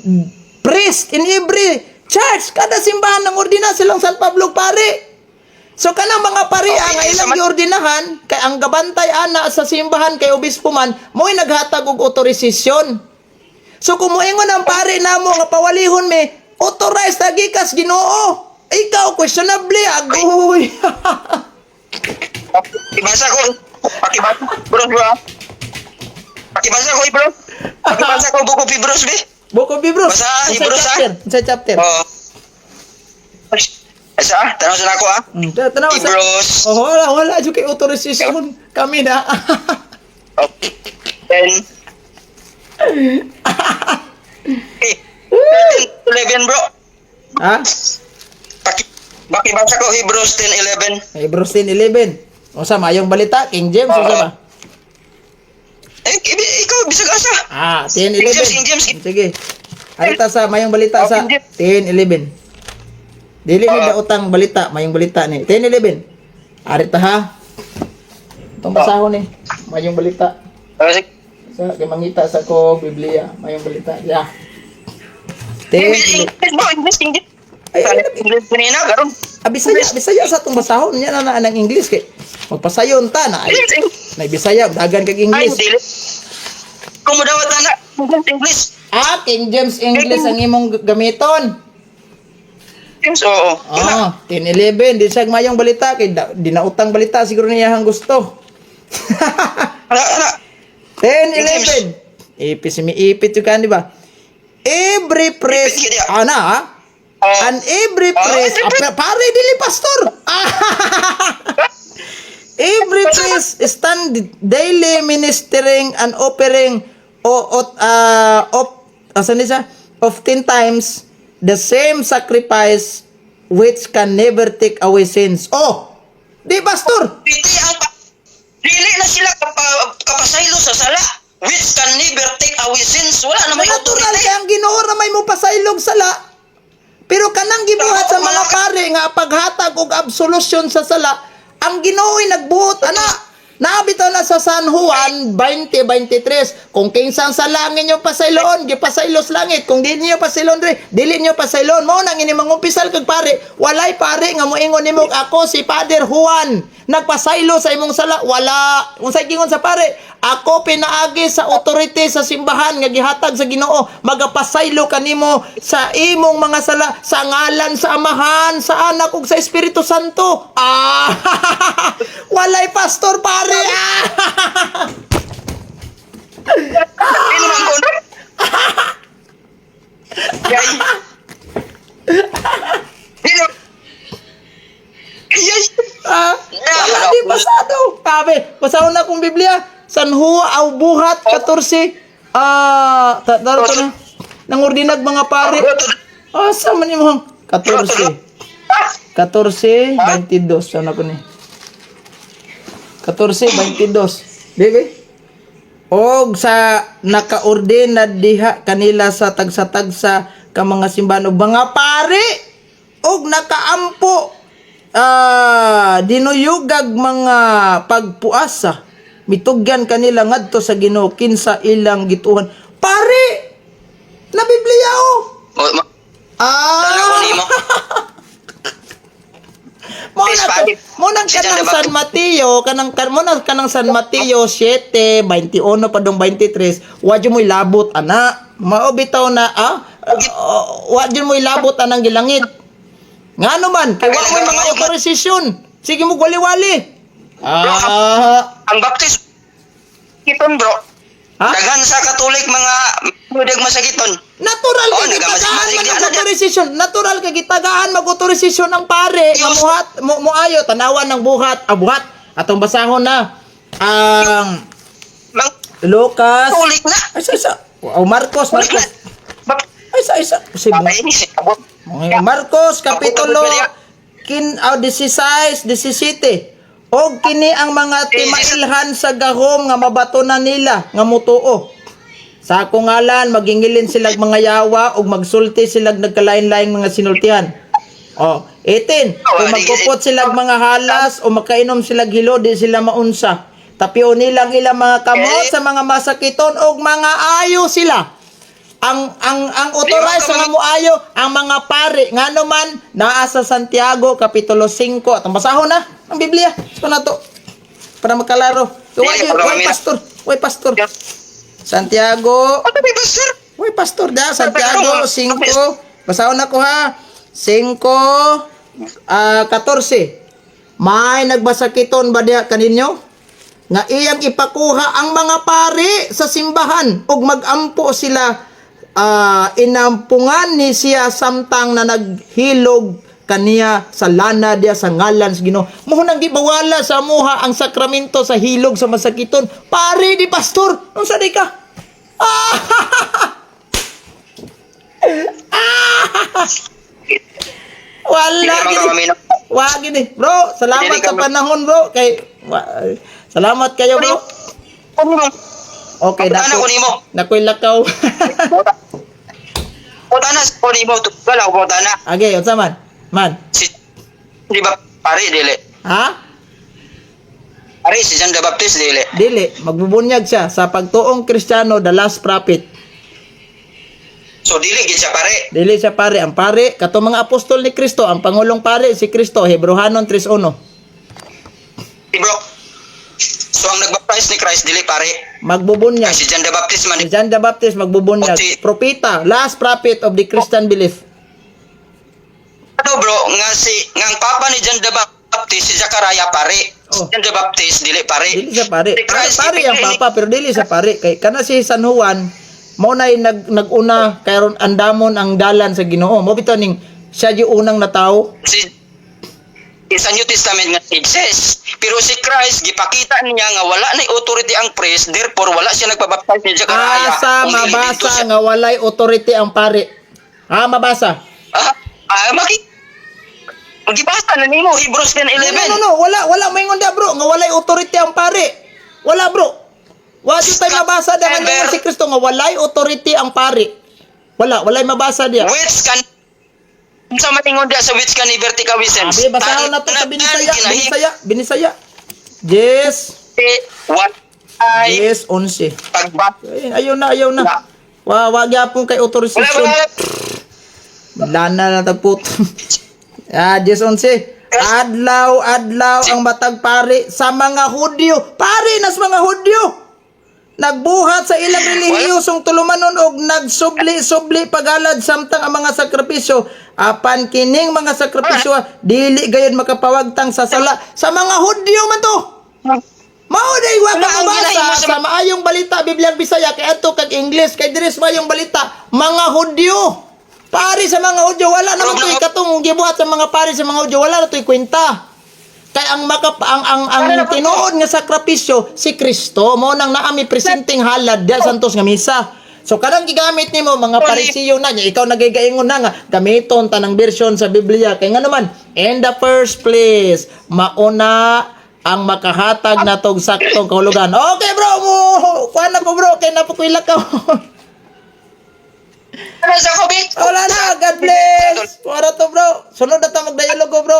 priest in every church, kada simbahan ng ordina silang San Pablo pare. So kanang mga pari ang ilang giordinahan kay ang gabantay ana sa simbahan kay obispo man mo'y naghatag og otorisasyon. So kung moingon ang pare namo nga pawalihon mi, authorized na gikas Ginoo. Ikaw questionable agoy. Pakibasa ko. Pakibasa bro bro. Pakibasa ko, bro. Pakibasa ko Book of Hebrews be. Book of Hebrews. Basta, Unsay Hebrews, ah. chapter? Unsay chapter? Oh. Asa, tanaw sa nako ah. Tanaw sa. Hebrews. Oh, wala wala jud kay authorization kami na. Oh. 10. Okay. 13, 11 bro. Ha? Pakibasa ko Hebrews 10:11. Hebrews 10:11. Unsa mayong balita King James unsa ba? Eh, ikaw bisag asa. Ah, 10:11. King James, King James. Sige. Arita sa mayong balita Oh, sa King James. 10:11. Dili ni daotang balita, mayong balita ni. 10:11. Arita ha. Itong basahon ni, mayong balita. Oh, sige. Sa kay mangita sa ko Biblia, mayong balita. Ya. English, 10. English bro, English, English. Ay, ay, English kanina, karon. Ah, Bisaya, Bisaya sa atong basahon niya na na ang English kay magpasayon ta na ay, English, English. na Bisaya dagan kag Ay, English. dili. Kung mo dawat na, English, English. Ah, King James English ang imong gamiton. James, oo. Ah, 10:11 di siya mayong balita kay dinautang balita siguro niya ang gusto. Ana, ana. 10:11. Ipis mi ipit yun kan, di ba? Every priest, Ipit yun, yeah. ana ah. Oh. And every Ah, priest, every ah, pare dili pastor. Every priest stand daily ministering and offering o of asan ni siya? Of 10 times the same sacrifice which can never take away sins. Oh, di pastor. Dili ang dili na sila kapasaylo sa sala which can never take away sins. Wala na may Natural authority. kay ang Ginoo ra may mopasaylog sala. Pero kanang gibuhat sa mga pare nga paghatag og absolution sa sala, ang Ginoo'y nagbuot ana. Naa bitaw na sa San Juan 20:23. Kung kinsang sa langit nyo pasaylon, gipasaylo sa langit. Kung di niyo pasaylon dre, dili niyo pasaylon. Mao nang ini mangumpisal kag pare, walay pare nga moingon nimo, "Ako si Father Juan, nagpasaylo sa imong sala." Wala. Unsay gingon sa pare? "Ako, pinaagi sa authority sa simbahan nga gihatag sa Ginoo, magapasaylo kanimo sa imong mga sala sa ngalan sa Amahan, sa Anak ug sa Espiritu Santo." Ah! Walay pastor pare. Ah! Ano man ko? Yay. Dino. Yay. Ah, wala di pasado. Sabi, basahon na akong Biblia. San Juan aw Buhat 14. Ah, taro to na. Nangordinag mga pare. Asa man imong 14. 14, 22. Saan ako ni? 14, 22. Bebe? Og sa nakaordina diha kanila sa tagsa-tagsa ka mga simbahan og mga pare og nakaampo, dinuyugag mga pagpuasa, mitugyan kanila ngadto sa Ginoo kinsa ilang gituhan. Pare na Biblia oh. O, Ah. Tanaw nimo. Mo na mo nang kanang San Mateo, kanang kan mo na kanang San Mateo 7:21 padung 23, wa jud mo'y labot ana. Mao bitaw na wa jud mo'y labot anang gilangit. Ngano man kay wa mo'y mga authorization. Sige mo wali-wali. Ah, Ang Baptist kiton, bro. Ha? Daghan sa Katolik mga mudag masakiton. Natural Oh, kay gitagaan nagamasig-masig man di ang ana. authorization. Natural kay gitagaan mag authorization ang pare nga muhat mo moayo tanawan ng buhat, buhat. Atong basahon na ang Mang Lucas. Katolik na. Ay, sa isa. Oh, Marcos, Katolik na. Marcos. Bap- Ay, sa isa. Si Ay, ini si abot. Marcos kapitulo kin aw 16, 17. Og kini ang mga timailhan sa gahom nga mabato na nila nga mutuo. Sa akong ngalan magingilin silag mga yawa ug magsulti silag nagkalain-laing mga sinultihan. Oh, 18. Kung magpupot silag mga halas o makainom silag hilo, di sila maunsa. Tapio nilang ilang mga kamot sa mga masakiton og mga ayo sila. Ang authorized sa mga muayo ang mga pare, ngano man naa sa Santiago kapitulo 5. Atong basahon na ang Biblia. So na to para makalaro. Way, way pastor, way pastor. Santiago, Ano ba, sir? way pastor da Santiago 5. Basahon na ko ha. 5 14. May nagbasakiton ba diha kaninyo nga iyang ipakuha ang mga pari sa simbahan ug magampo sila, inampungan ni siya samtang na naghilog kaniya sa lana diya sa ngalan sa Ginoo? Mo nang gibawala sa amuha ang sakramento sa hilog sa masakiton. Pare di pastor. Unsa di ka? Ah! Wala Hindi naman gini. kami Wa gini. Bro, salamat Hindi sa kami- panahon, bro. Kay salamat kayo, bro. Okay, Ano nako. ko nimo? Nakoy lakaw. Puta na ko nimo, wala ko puta na. Okay, unsa man? Man. Si di ba pare dili? Ha? Pare si John the Baptist dili? Dili, magbubunyag siya sa pagtuong Kristiyano, the last prophet. So dili gid siya pare. Dili siya pare, ang pare kato mga apostol ni Kristo, ang pangulong pare si Kristo, Hebreohanon 3:1. Di bro. So ang nagbaptize ni Christ dili pare. Magbubunyag. Si John the Baptist man. Si John the Baptist magbubunyag. Propeta, last prophet of the Christian belief. Ano bro nga si nga ang papa ni John the Baptist si Zachariah pare. Si Oh. John the Baptist dili pare. Dili siya pare. Si Pare, Christ, pare ang ipinili- papa pero dili siya pare. Kay kana si San Juan mao nay naguna kayron andamon ang dalan sa Ginoo. Mo bitaw ning siya yung unang natawo. Si sa New Testament nga Jesus. Pero si Christ gipakita niya nga wala na authority ang priest, therefore wala siya nagpabaptize ni Zachariah. Asa Kung dili dito mabasa siya- nga walay authority ang pare? Ha, mabasa? Ah, maki Gibasa na nimo Hebrews 10:11. No, no, no, wala wala moingon da, bro, nga walay authority ang pare. Wala, bro. Wa jud tay mabasa da nga ningon si Kristo nga walay authority ang pare. Wala, walay mabasa diya. Which can sa matingon diya sa which can vertical wisens. Abi, basahon na to sa Binisaya, Binisaya, Binisaya. Yes. What ay 10:11. pagba Ayun, ayaw na, ayaw na. Wa gyapon kay Wala authorization. wala. Lana na tagput. Ah, 10:11. Adlaw, adlaw ang matag pari sa mga Hudyo. Pari nas mga Hudyo. Nagbuhat sa ilang relihiyosong tulumanon og nagsubli-subli pagalad samtang ang mga sakripisyo. Apan kining mga sakripisyo dili gayon makapawagtang sa sala sa mga Hudyo man to. Mao day wa ka Wala, ang mabasa ginahimo sa- sa maayong balita Bibliang Bisaya kay adto kag English kay diri sa maayong balita mga Hudyo. Pari sa mga Hudyo wala naman to'y katong gibuhat sa mga pari sa mga Hudyo, wala na to'y kwenta. Kay ang maka ang tinuod nga sakripisyo si Kristo mo nang naami presenting halad diya santos nga misa. So kanang gigamit nimo mga Parisiyo na niya, ikaw nagigayingon na nga gamiton tanang version sa Biblia kay ngano man in the first place mauna ang makahatag na tog saktong kahulugan. Okay bro, mo kuan na ko bro kay napukuila ka. Ano sa COVID? Wala na, God bless. Wala to bro. Sunod na ta magdialogo bro.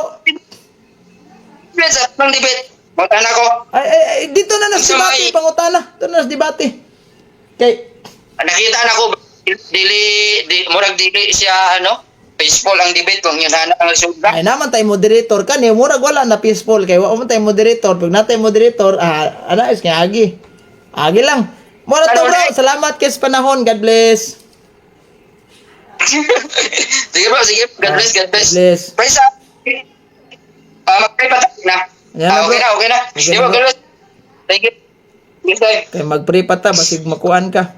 Sa pang debate. Mata na ko. Ay, ay, ay, dito na nas Sa debate, pangutana. Dito na nas debate. Kay, Nakita na ko dili di, murag dili siya ano peaceful ang debate kung yun na ang resulta. Ay naman tayo moderator ka ni murag wala na peaceful kay wa man tayo moderator. Pag natay moderator, ah, ana is kay agi. Agi lang. Mura to bro. Salamat kay sa panahon. God bless. Sige bro, sige. God bless, God bless. God bless. Praise sa Ah, mag-pray pa tayo na. Yan na, Ah, okay bro. na, okay na. Okay Sige na, bro, bro. God bless. Thank you. Yes, sir. Kay mag-pray pa ta basig makuan ka.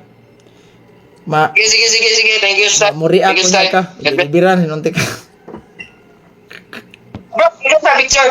Ma Sige, sige, sige, sige. Thank you, sir. muri Thank ako you, na sir. ka. God bless. Ibiran hinunti ka. Bro, ikaw sa picture.